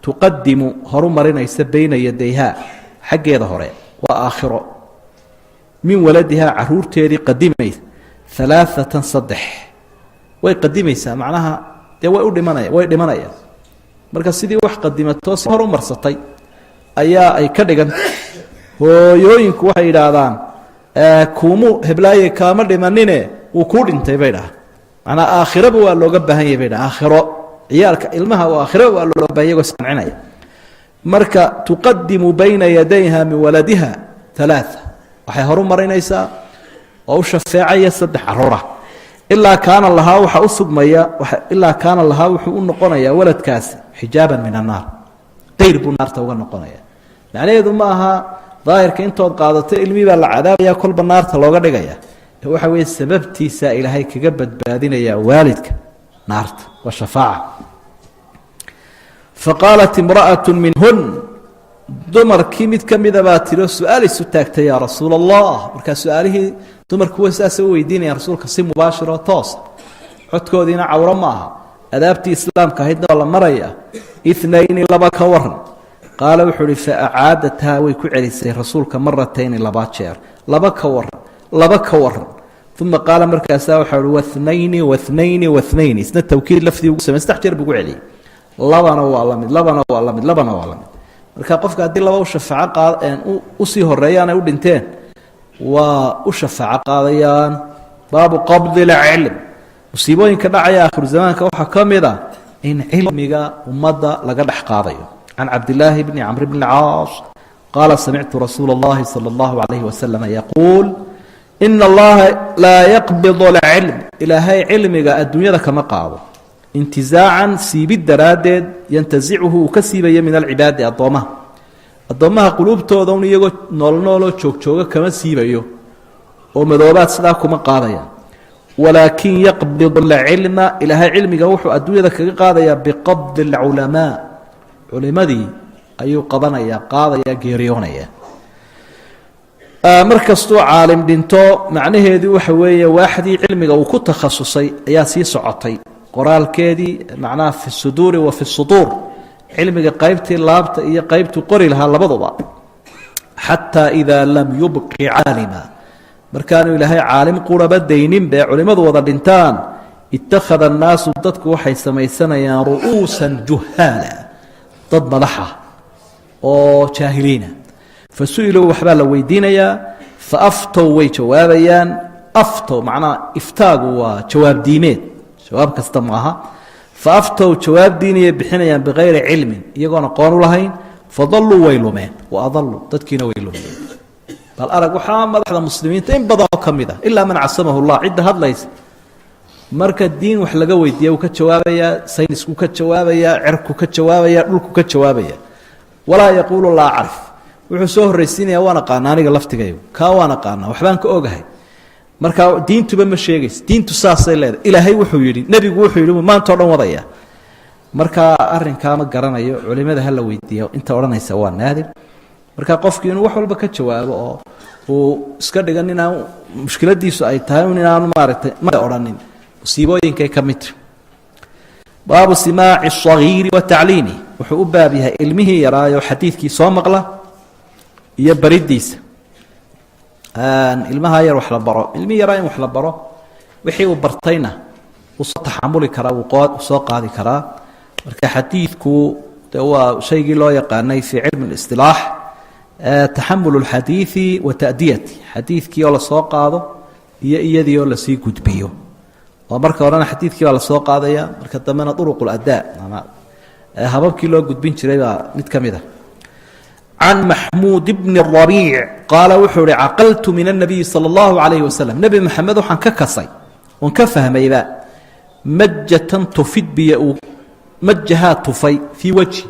tuqadimu, horu marinaysa, bayna yadayhaa, xaggeeda hore, waa aakhiro, min waladihaa, caruurteedii qadimaysa, alaaatan, saddex way qadimaysaa." Macnaha dee way u dhimanaya, way dhimanayaan. Marka sidii wax qadimatoo si hor u marsatay ayaa ay ka dhiganta. Hooyooyinku waxay yidhaahdaan: "Kuumu heblaaye kaama dhimanine, wuu kuu dhintay," bay dhaha. Macnaa aakhiraba waa looga baahan yahy, bay dhaha. Aakhiro ciyaalka ilmaha oo aakhiraba waa looga bahan yagoo isqancinaya. Marka tuqadimu bayna yadayha min waladiha alaaa, waxay horu marinaysaa oo u shafeecaya saddex caruura, ilaa kaana lahaa, waxaa u sugmaya, ilaa kaana lahaa, wuxuu u noqonayaa waladkaasi xijaaban min annaar, dayr buu naarta uga noqonaya. Macnaheedu ma aha daahirka intood qaadato ilmii baa la cadaabaya, kolba naarta looga dhigaya. Waxa weeye sababtiisaa ilaahay kaga badbaadinaya waalidka naarta, waa shafaaca. Fa qaalat imra'atu minhun, dumarkii mid ka mida baa tiri oo su-aal isu taagtay: "Yaa rasuula Allah." Markaa su-aalihii dumarku way saasay u weydiinayaan rasuulka si mubaashiroo toosa, codkoodiina cawro ma aha, adaabtii islaamka ahaydna waa la maraya. "Itnayni, laba ka waran?" Qaala, wuxuu uhi: "Fa acaadathaa, way ku celisay rasuulka, maratayni, laba jeer. Laba ka waran? Laba ka waran?" Uma qaala, markaasaa waxaa uhi: "Wathnayni, wathnayni, wathnayni." Isna tawkiid lafdii ugu samey, saddex jeer buu ku celiyey. Labana waa la mid, labana waa la mid, labana waa la mid. Marka qofka haddii laba u shafaaco qaad usii horeeyaan ay u dhinteen, waa u shafaaco qaadayaan. Baabu qabdi lcilm. Musiibooyinka dhacaya aakhiru zamaanka waxaa ka mid a in cilmiga ummadda laga dhex qaadayo. Can cabdillaahi bni camr bni caas qaala: "Samictu rasuula اllahi salى اllahu alayhi wasalam yaquul: ina allaha laa yaqbid alcilm, ilaahay cilmiga adduunyada kama qaado, intizaacan, siibid daraaddeed, yantasicuhu, uu ka siibayo, min alcibaadi, addoommaha, addoommaha quluubtooda un iyagoo noolnooloo joogjooga kama siibayo oo madoobaad sidaa kuma qaadayaan. Walaakin yaqbid alcilma, ilaahay cilmiga wuxuu adduunyada kaga qaadayaa, biqabdi alculamaa, culimadii ayuu qabanaya, qaadaya, geeriyoonaya." Mar kastuu caalim dhinto, macnaheedu waxa weeye waaxdii cilmiga uu ku takhasusay ayaa sii socotay qoraalkeedii, macnaha fi suduuri wa fi suduur, cilmiga qaybtii laabta iyo qaybtuu qori lahaa labaduba. Xataa idaa lam yubqi caalima, markaanu ilaahay caalim quraba daynin bee culimmadu wada dhintaan, ittakhada annaasu, dadku waxay samaysanayaan, ru'uusan juhaala, dad madaxa oo jaahiliina. Fa su-iluu, waxbaa la weydiinayaa, fa aftow, way jawaabayaan. Aftow macnaha iftaagu waa jawaab diimeed, jawaab kasta maaha. Fa aftow, jawaab diiniyay bixinayaan, bikayri cilmin, iyagoon aqoon u lahayn. Fadalluu, way lumeen, wa adalluu, dadkiina way lumeen. Bal arag, waxaa madaxda muslimiinta in badan oo ka mid ah, ilaa man casamahu llah, cidda hadlaysa marka diin wax laga weydiiya wuu ka jawaabayaa, saynisku ka jawaabayaa, cirku ka jawaabaya, dhulku ka jawaabaya. Walaa yaquulu laa acrif. Wuxuu soo horraysiinaya: "Waan aqaana aniga laftigaygu, kaa waan aqaanaa, waxbaan ka ogahay." Marka diintuba ma sheegaysa, diintu saasay leedahay, ilaahay wuxuu yidhi, nebigu wuxuu yidhi, maanta o dhan wadaya. Marka arrinkaa ma garanayo, culimada hala weydiiyo inta odhanaysa waa naadir. Marka qofkii inuu wax walba ka jawaabo oo uu iska dhigan inaan mushkiladiisu ay tahay un inaanu maaragtay ma odhanin, musiibooyinkay ka mid. Baabu simaaci الصagiiri wa tacliimi. Wuxuu u baab yahay ilmihii yaraayo xadiidkii soo maqla iyo baridiisa. Ilmaha yar wax la baro, ilmihii yaraa in wax la baro, wixii uu bartayna wuu soo taxamuli karaa, wuu soo qaadi karaa. Marka xadiidku de waa shaygii loo yaqaanay fii cilmi ااصطilaax taxamul اlxadiidi wa ta'diyati, xadiidkii oo lasoo qaado iyo iyadii oo lasii gudbiyo. Oo marka horena xadiidkii baa lasoo qaadaya, marka dambena duruq اladaa ama hababkii loo gudbin jiray baa mid ka mid a. Can maxmuud bni rabiic qaala, wuxuu ihi: "Caqaltu min الnabiyi salى اllahu alayhi wasalam, nebi Maxamed waxaan ka kasay oon ka fahmayba, majatan, tufid biyo uu majahaa tufay, fii wejhi,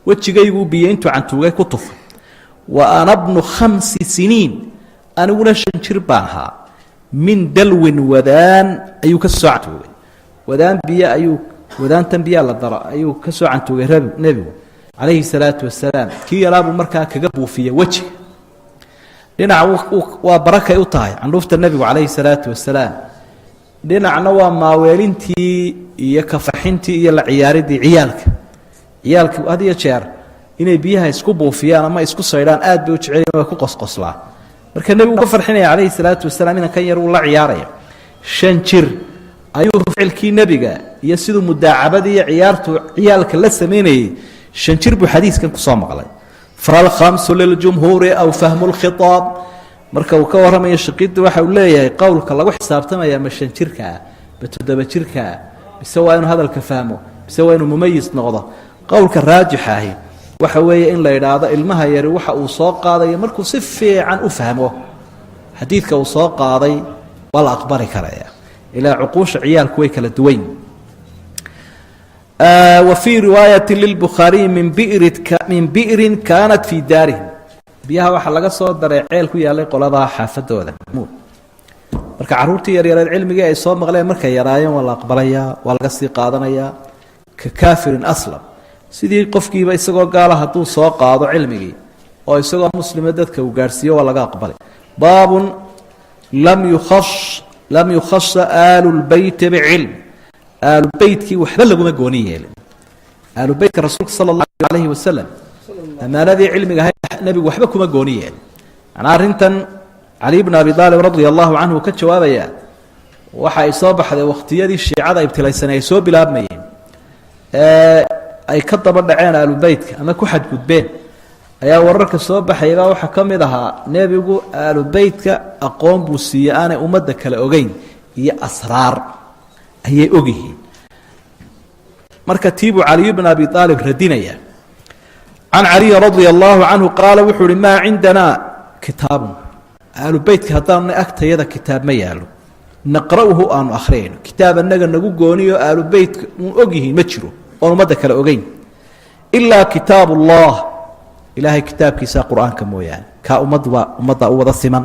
wejigayguu biyo intuu cantuugay ku tufay. Wa ana bnu 5 siniin, aniguna 5 jir baan ahaa. Min dalwin, wadaan ayuu ka soo cantuugay, wadaan biyo ayuu Wadaantan biyaa la dara ayuu ka soo cantuugay nebigu calayhi salaatu wasalaam. Kii yaraabuu markaa kaga buufiyey wejiga. Dhinac waa barakay u tahay candhuufta nebigu calayhi salaatu wasalaam, dhinacna waa maaweelintii iyo kafaxintii iyo la ciyaaridii ciyaalka. Ciyaalka had iyo jeer inay biyaha isku buufiyaan ama isku saydhaan aad bay u jecelyihin, way ku qosqoslaa. Marka nebigu ka farxinaya calayhi salaatu wasalaam, inan kan yar uu la ciyaaraya. 5 jir ayuu ficilkii nebiga iyo siduu mudaacabadii iyo ciyaartu ciyaalka la samaynayey, 5 jir buu xadiiskan kusoo maqlay. Falkhamsu liljumhuuri aw fahmu lkhiaab. Marka uu ka warramayo shaqiidda, waxa uu leeyahay qowlka lagu xisaabtamaya ma 5 jirkaa, ma 7 jirkaa, mise waa inuu hadalka fahmo, mise waa inuu mumayis noqdo? Qowlka raajixa ahi waxa weeye in la idhaahdo ilmaha yari waxa uu soo qaadayo markuu si fiican u fahmo xadiidka uu soo qaaday waa la aqbali karaya, ilaa cuquusha ciyaalku way kala duwayn. Wa fii riwaayati lilbukhaariyi min bi'rin kaanat fii daarihim. Biyaha waxaa laga soo daray ceel ku yaalay qoladaa xaafadooda. Marka carruurtii yaryareed cilmigii ay soo maqleen markay yaraayeen waa la aqbalayaa, waa laga sii qaadanayaa. Ka kaafirin aslam, sidii qofkiiba isagoo gaala hadduu soo qaado cilmigii oo isagoo muslima dadka uu gaadhsiiyo, waa laga aqbalay. Baabun lam yukhasa aalu lbeyti bicilm. Aalubeytkii waxba laguma gooni yeelin. Aalubeytka rasuulka sala allahu calayhi wasalam ammaanadii cilmiga ahayd nebigu waxba kuma gooni yeelin. Macnaa arrintan Cali bn Abi Aalib radia allahu canhu ka jawaabaya waxa ay soo baxday wakhtiyadii shiicada ibtilaysanay ay soo bilaabmayeen ee ay ka daba dhaceen aalubeytka ama ku xadgudbeen, ayaa wararka soo baxaybaa waxaa ka mid ahaa nebigu aalubeytka aqoon buu siiyey aanay ummadda kale ogeyn iyo asraar ayay ogyihiin. Marka tiibuu Caliyu bn Abi Aalib radinaya. Can Caliyi radia allahu canhu qaala, wuxuu uhi: maa cindanaa kitaabun, aalubeytka haddaanu agtayada kitaab ma yaalo, naqra'uhu, aanu akhriyayno. Kitaab annaga nagu gooniyo aalubeytka uun ogyihiin ma jiro oon ummadda kale ogeyn, ilaa kitaab ullah, ilaahay kitaabkiisa qur-aanka mooyaane. Kaa ummaddu baa ummadda u wada siman,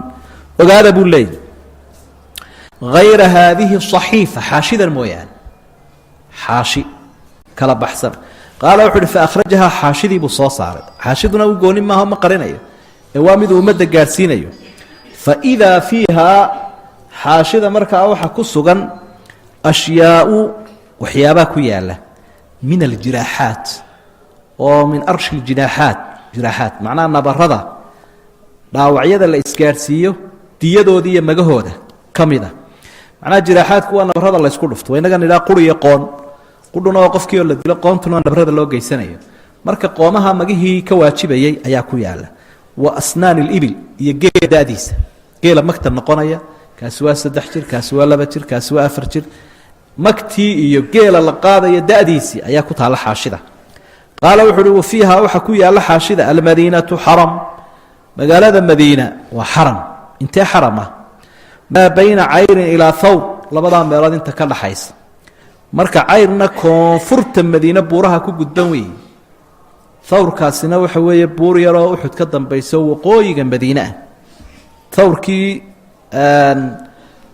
ogaada buu leeyahy. Hayra haadihi صaxiifa, xaashidan mooyaane, xaashi kala baxsan. Qaala wuxu uhi: faأkhrajahaa, xaashidii buu soo saaray. Xaashiduna u gooni maaha, ma qarinayo ee waa miduu ummadda gaadhsiinayo. Faidaa fiihaa, xaashida markaa waxa ku sugan ashyaau, waxyaabaa ku yaala min aljiraaxaat oo min arshi ljinaaxaat, jiraaxaat macnaha nabarada, dhaawacyada la isgaadhsiiyo diyadooda iyo magahooda ka mid a. Macnaha jiraaxaadku waa nabarada la ysku dhufto. Waa innaga nidhaha qur iyo qoon. Qudhuna waa qofkii oo la dilo, qoontuna waa nabarada loo geysanayo. Marka qoomaha magihii ka waajibayay ayaa ku yaala. Wa asnaan alibil, iyo geela da'diisa, geela magta noqonaya, kaasi waa 3 jir, kaasi waa 2 jir, kaasi waa 4 jir. Magtii iyo geela la qaadaya da'diisii ayaa ku taalla xaashida. Qaala wuxu uhi: wa fiiha, waxaa ku yaalla xaashida, almadiinatu xaram, magaalada Madiina waa xaram. Intee xaram ah? Maa bayna Cayrin ilaa Thawr, labadaa meelood inta ka dhaxaysa. Marka Cayrna koonfurta Madiine buuraha ku gudban weeye, Thawrkaasina waxa weeye buur yaroo Uxud ka dambayso, waqooyiga Madiine ah. Thawrkii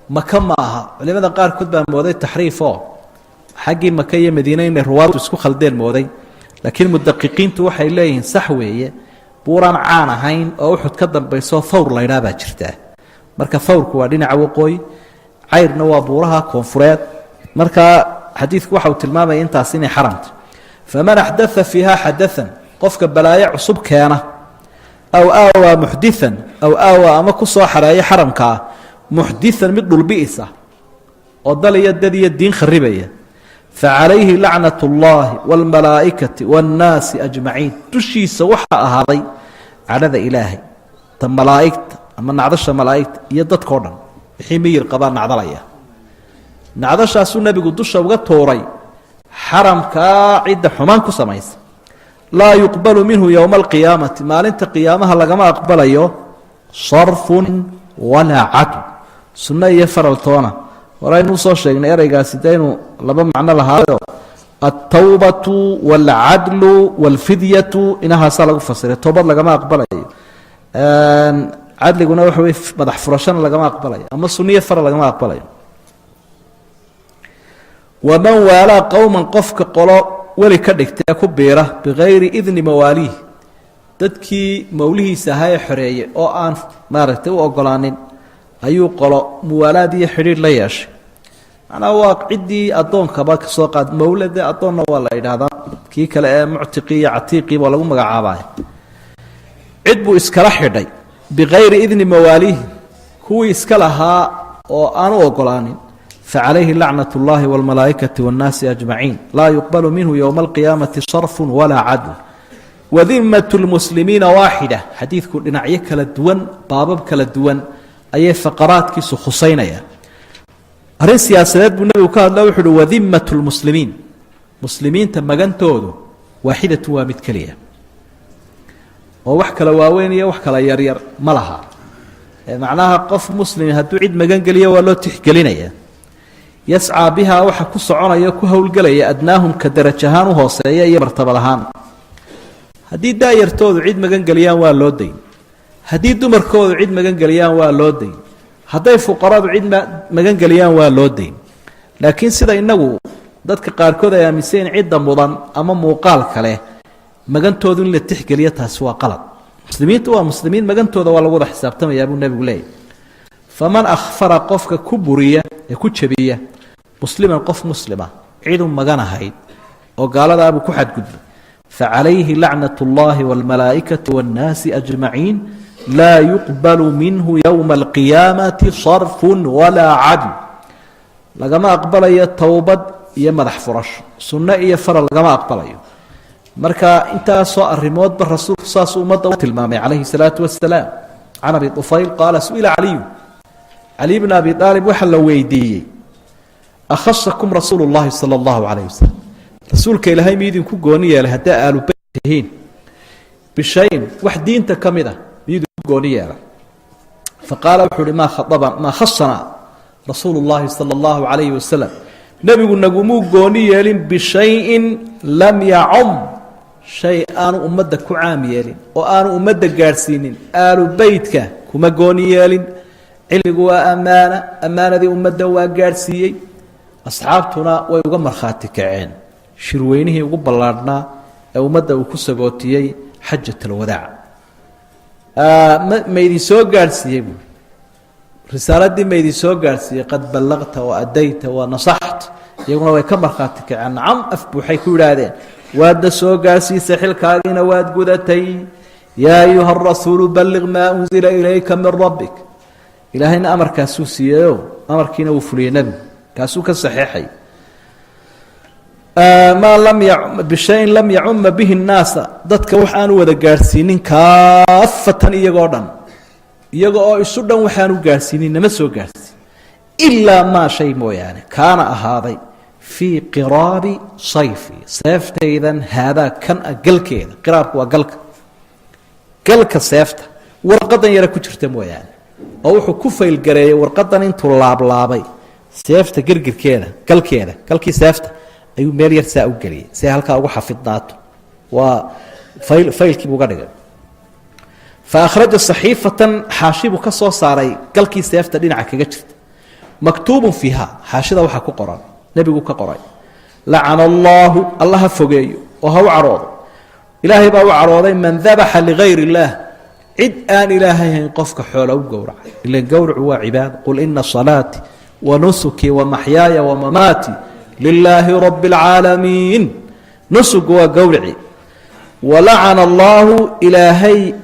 Maka ma aha. Culimada qaarkood baa mooday taxriif oo xaggii Maka iyo Madiine inay ruwaaddu isku khaldeen mooday, laakiin mudaqiqiintu waxay leeyihiin sax weeye, buuraan caan ahayn oo Uxud ka dambayso Thawr laydhaa baa jirtaa. Marka Thawrku waa dhinaca waqooyi, Cayrna waa buuraha koonfureed. Marka xadiidku waxa uu tilmaamaya intaas inay xaramta. Faman axdaa fiiha xadathan, qofka balaayo cusub keena, aw aawaa muxdian, aw aawaa, ama ku soo xareeya xaramkaa, muxdian, mid dhulbi'isa oo dal iyo dad iyo diin kharibaya, facalayhi lacnat اllahi wاlmalaa'ikati wاnnaasi ajmaciin. Dushiisa waxaa ahaaday cadhada Ilaahay, ta malaa'igta ama nacdasha malaa'igta iyo dadkao dhan, wixii miyir qabaa nacdalaya. Nacdashaasuu nebigu dusha uga tuuray xaramkaa cidda xumaan ku samaysa. Laa yuqbalu minhu yowma alqiyaamati, maalinta qiyaamaha lagama aqbalayo, sarfun walaa cadl, sunno iyo faraltoona. Horeynuu soo sheegnay ereygaasi dee inuu laba macno lahaayo, altawbatu waalcadlu waalfidyatu, inahaasaa lagu fasiray. Toobad lagama aqbalayo, cadliguna waxa wey madax furashana lagama aqbalayo, ama sunniyo faral lagama aqbalayo. Waman waalaa qowman, qofka qolo weli ka dhigta ee ku biira, bikayri idni mawaaliih, dadkii mawlihiisa ahaa ee xoreeyey oo aan maaragtay u ogolaanin, ayuu qolo muwaalaad iyo xidhiidh la yeeshay. Macnaha waa ciddii addoonkaba kasoo qaad, mawlade addoonna waa la idhaahdaa, kii kale ee muctiqii iyo catiiqii baa lagu magacaabaya. Cid buu iskala xidhay bikayri idni mawaaliihi, kuwii iska lahaa oo aan u ogolaanin, facalayhi lacnat اllahi wاlmalaa'ikati wاnnaasi ajmaciin, laa yuqbalu minhu yowma alqiyaamati sarfu walaa cadl. Wadimat lmuslimiina waaxida. Xadiidku dhinacyo kala duwan, baabab kala duwan ayay faqaraadkiisu khusaynayaan. Arrin siyaasadeed buu nebigu ka hadla, wuxu uhi: wadimat lmuslimiin, muslimiinta magantoodu, waaxidatu, waa mid keliya, oo wax kala waaweyn iyo wax kala yaryar ma laha. Macnaha qof muslimi hadduu cid magan geliyo, waa loo tixgelinaya. Yascaa bihaa, waxa ku soconaya, ku howlgelaya, adnaahum, ka daraj ahaan u hooseeya iyo martabad ahaan. Haddii daayartoodu cid magan geliyaan, waa loo dayn. Haddii dumarkoodu cid magan geliyaan, waa loo dayn. Hadday fuqaradu cid magan geliyaan, waa loo dayn. Laakiin sida inagu dadka qaarkood ay aaminsan cidda mudan ama muuqaal kale magantoodu in la tixgeliyo, taasi waa qalad. Muslimiintu waa muslimiin, magantooda waa lagu wada xisaabtamayaa, buu nebigu leeyahy. Faman akhfara, qofka ku buriya ee ku jabiya, musliman, qof muslima, cidu magan ahayd oo gaaladaabuu ku xadgudbay, facalayhi lacnat اllahi wاlmalaa'ikati wاnnaasi ajmaciin, laa yuqbalu minhu yowma alqiyaamati sarfu walaa cadl. Lagama aqbalayo towbad iyo madax furasho, sunno iyo faral lagama aqbalayo. Marka intaasoo arrimoodba rasuulku saasuu ummadda u tilmaamay, calayhi salaatu wasalaam. Can Abi Ufayl qaala: su'ila Caliyu, Cali bn Abi Aalib waxaa la weydiiyey: akhasakum rasuulu llahi sala allahu calayh wasalam, rasuulka Ilaahay mi idinku gooni yeelay haddaa aalu beyt tihiin, bishayin, wax diinta ka mid ah mi idinku gooni yeelay? Faqaala, wuxuu uhi: maa khaaba maa khasana rasuulu llahi sala allahu calayhi wasalam, nebigu nagumuu gooni yeelin, bishayin lam yacum, shay aanu ummadda ku caam yeelin oo aanu ummadda gaadhsiinin aalu beytka kuma gooni yeelin. Cilmigu waa ammaana, ammaanadii ummadda waa gaadhsiiyey. Asxaabtuna way uga markhaati kaceen shirweynihii ugu ballaadhnaa ee ummadda uu ku sagootiyey, xajat alwadaac. Ma idin soo gaadhsiiyey buui? Risaaladii ma idin soo gaadhsiiyey? Qad ballaqta wa addayta wa nasaxt. Iyaguna way ka markhaati kaceen, nacam, af buuxay ku yidhaahdeen, waadna soo gaadhsiisay, xilkaagiina waad gudatay. Yaa ayuha arasuulu balliq maa unzila ilayka min rabbik. Ilaahayna amarkaasuu siiyeyo, amarkiina wuu fuliyey nebigu, kaasuu ka saxeexay. Maa lam bishayin lam yacuma bihi nnaasa, dadka wax aanu wada gaadhsiinin, kaafatan, iyagoo dhan, iyaga oo isu dhan waxaanu gaadhsiinin nama soo gaadhsiin, ilaa maa shay mooyaane, kaana ahaaday, fii qiraabi sayfi, seeftaydan, haadaa kan a galkeeda. Qiraabku waa galka, galka seefta warqadan yara ku jirta mooyaane. Oo wuxuu ku faylgareeyey warqadan intuu laablaabay seefta girgirkeeda, galkeeda, galkii seefta ayuu meel yar saa u geliyey si ay halkaa ugu xafidnaato. Waa fayl, faylkii buu uga dhigay. Fa akhraja saxiifatan, xaashi buu ka soo saaray galkii seefta dhinaca kaga jirta. Maktuubun fiiha, xaashida waxaa ku qoran, nebigu ka qoray: lacana allaahu, alla ha fogeeyo oo ha u cadhoodo, Ilaahay baa u cadhooday, man dabaxa ligayr illaah, cid aan Ilaahay hayn qofka xoola u gowracay. Ilan gowracu waa cibaado. Qul ina salaatii wa nusukii wa maxyaaya wa mamaatii lilaahi rabi اlcaalamiin. Nusugu waa gowrici. Walacana allaahu, Ilaahay,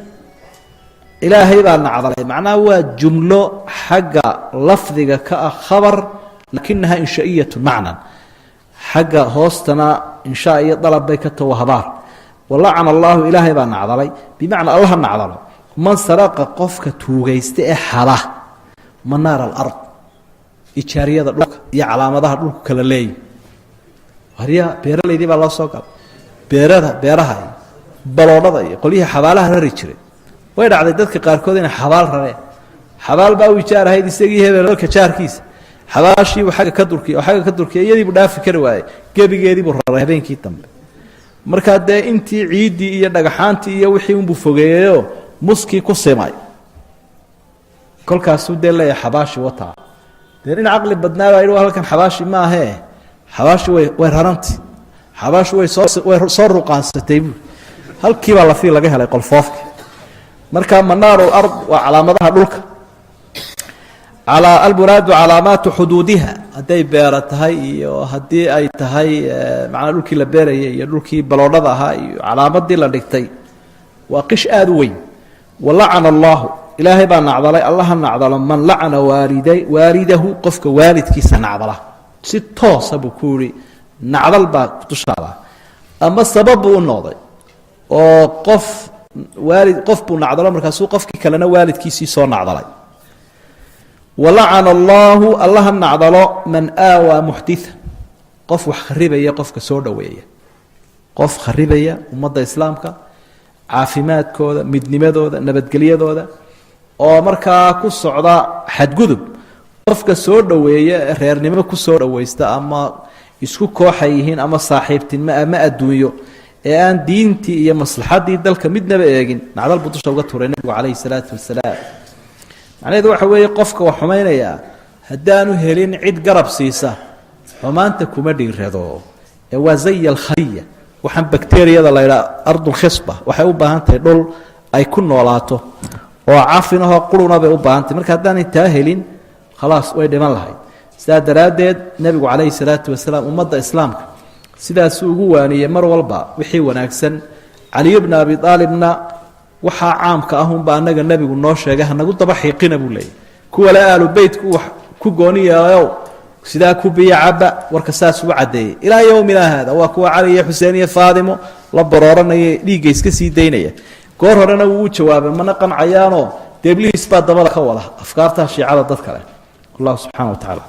Ilaahay baa nacdalay. Macnaha waa jumlo xagga lafdiga ka ah khabar, laakinaha inshaa'iyatu macnan, xagga hoostana inshaa iyo dalab bay ka taho, habaar. Walacana allaahu, Ilaahay baa nacdalay, bimacnaa Allaha nacdalo, man saraqa, qofka tuugaysta ee xada, manaar alard, ijaariyada dhulka iyo calaamadaha dhulku kala leeyi. Waryaa, beeralaydii baa loo soo galay, beerada, beeraha iyo baloodhada iyo qolyihii xabaalaha rari jiray. Way dhacday dadka qaarkood inay xabaal rareen. Xabaal baa u ijaar ahayd isagii hebel halka jaarkiisa. Xabaashiibuu agga ka durkiy oo xagga ka durkiya, iyadiibuu dhaafi kari waayey, gebigeediibuu raray habeenkii dambe. Markaa dee intii ciiddii iyo dhagaxaantii iyo wixii unbuu fogeeyeyoo muskii ku simay. Kolkaasuu dee leeyahay xabaashi wataa. Dee nin caqli badnaa baa yidhi: halkan xabaashi maahee. Xabaashu way rarantay, xabaashu way sooway soo ruqaansatay buui. Halkiibaa lafii laga helay qolfoofki. Marka manaaru lard waa calaamadaha dhulka, almuraadu calaamaatu xuduudiha, hadday beera tahay iyo haddii ay tahay macnaa dhulkii la beerayay iyo dhulkii baloodhada ahaa iyo calaamadii la dhigtay, waa qish aada u weyn. Walacana allaahu, ilaahay baa nacdalay, allaha nacdalo man lacana waalida waalidahu, qofka waalidkiisa nacdala. Si toosa buu ku yihi nacdal baa dushaada, ama sabab buu u noqday oo qof waalid qof buu nacdalo, markaasuu qofkii kalena waalidkiisii soo nacdalay. Walacana allaahu, allaha nacdalo man aawaa muxditha, qof wax kharibaya qofka soo dhoweeya, qof kharibaya ummadda islaamka, caafimaadkooda, midnimadooda, nabadgelyadooda, oo markaa ku socda xadgudub, qofka soo dhoweeya ee reernimo ku soo dhoweysta, ama isku kooxa yihiin ama saaxiibtinimo ama adduunyo, ee aan diintii iyo maslaxaddii dalka midnaba eegin, nacdal buu dusha uga turay nebigu calayhi salaatu wasalaam. Macnaheedu waxa weeye, qofka wax xumaynayaa haddaanu helin cid garab siisa, xumaanta kuma dhiirado, ee waa zay alkhaliya. Waxaan bakteriyada la ydhaha ardulkhisba waxay u baahan tahay dhul ay ku noolaato oo cafinahoo quruna bay u baahan tahay. Marka haddaanay taa helin, khalaas, way dhiman lahayd. Sidaa daraaddeed nebigu calayhi salaatu wasalaam ummadda islaamka sidaasuu ugu waaniyey mar walba wixii wanaagsan. Caliyu bna abi aalibna waxaa caamka ahunba annaga nebigu noo sheegay, hanagu daba xiiqina buu leeyay. Kuwa le aalu beytku wax ku gooni yeelayow, sidaa ku biyo caba, warka saas ugu caddeeyey. Ilaa yowmina haada waa kuwa cali iyo xuseen iyo faadimo la barooranaya, dhiigga iska sii daynaya. Goor horena wuu u jawaabay, mana qancayaanoo deeblihiis baa dabada ka wada afkaarta shiicada dad kale. Wallahu subxana wa tacaala.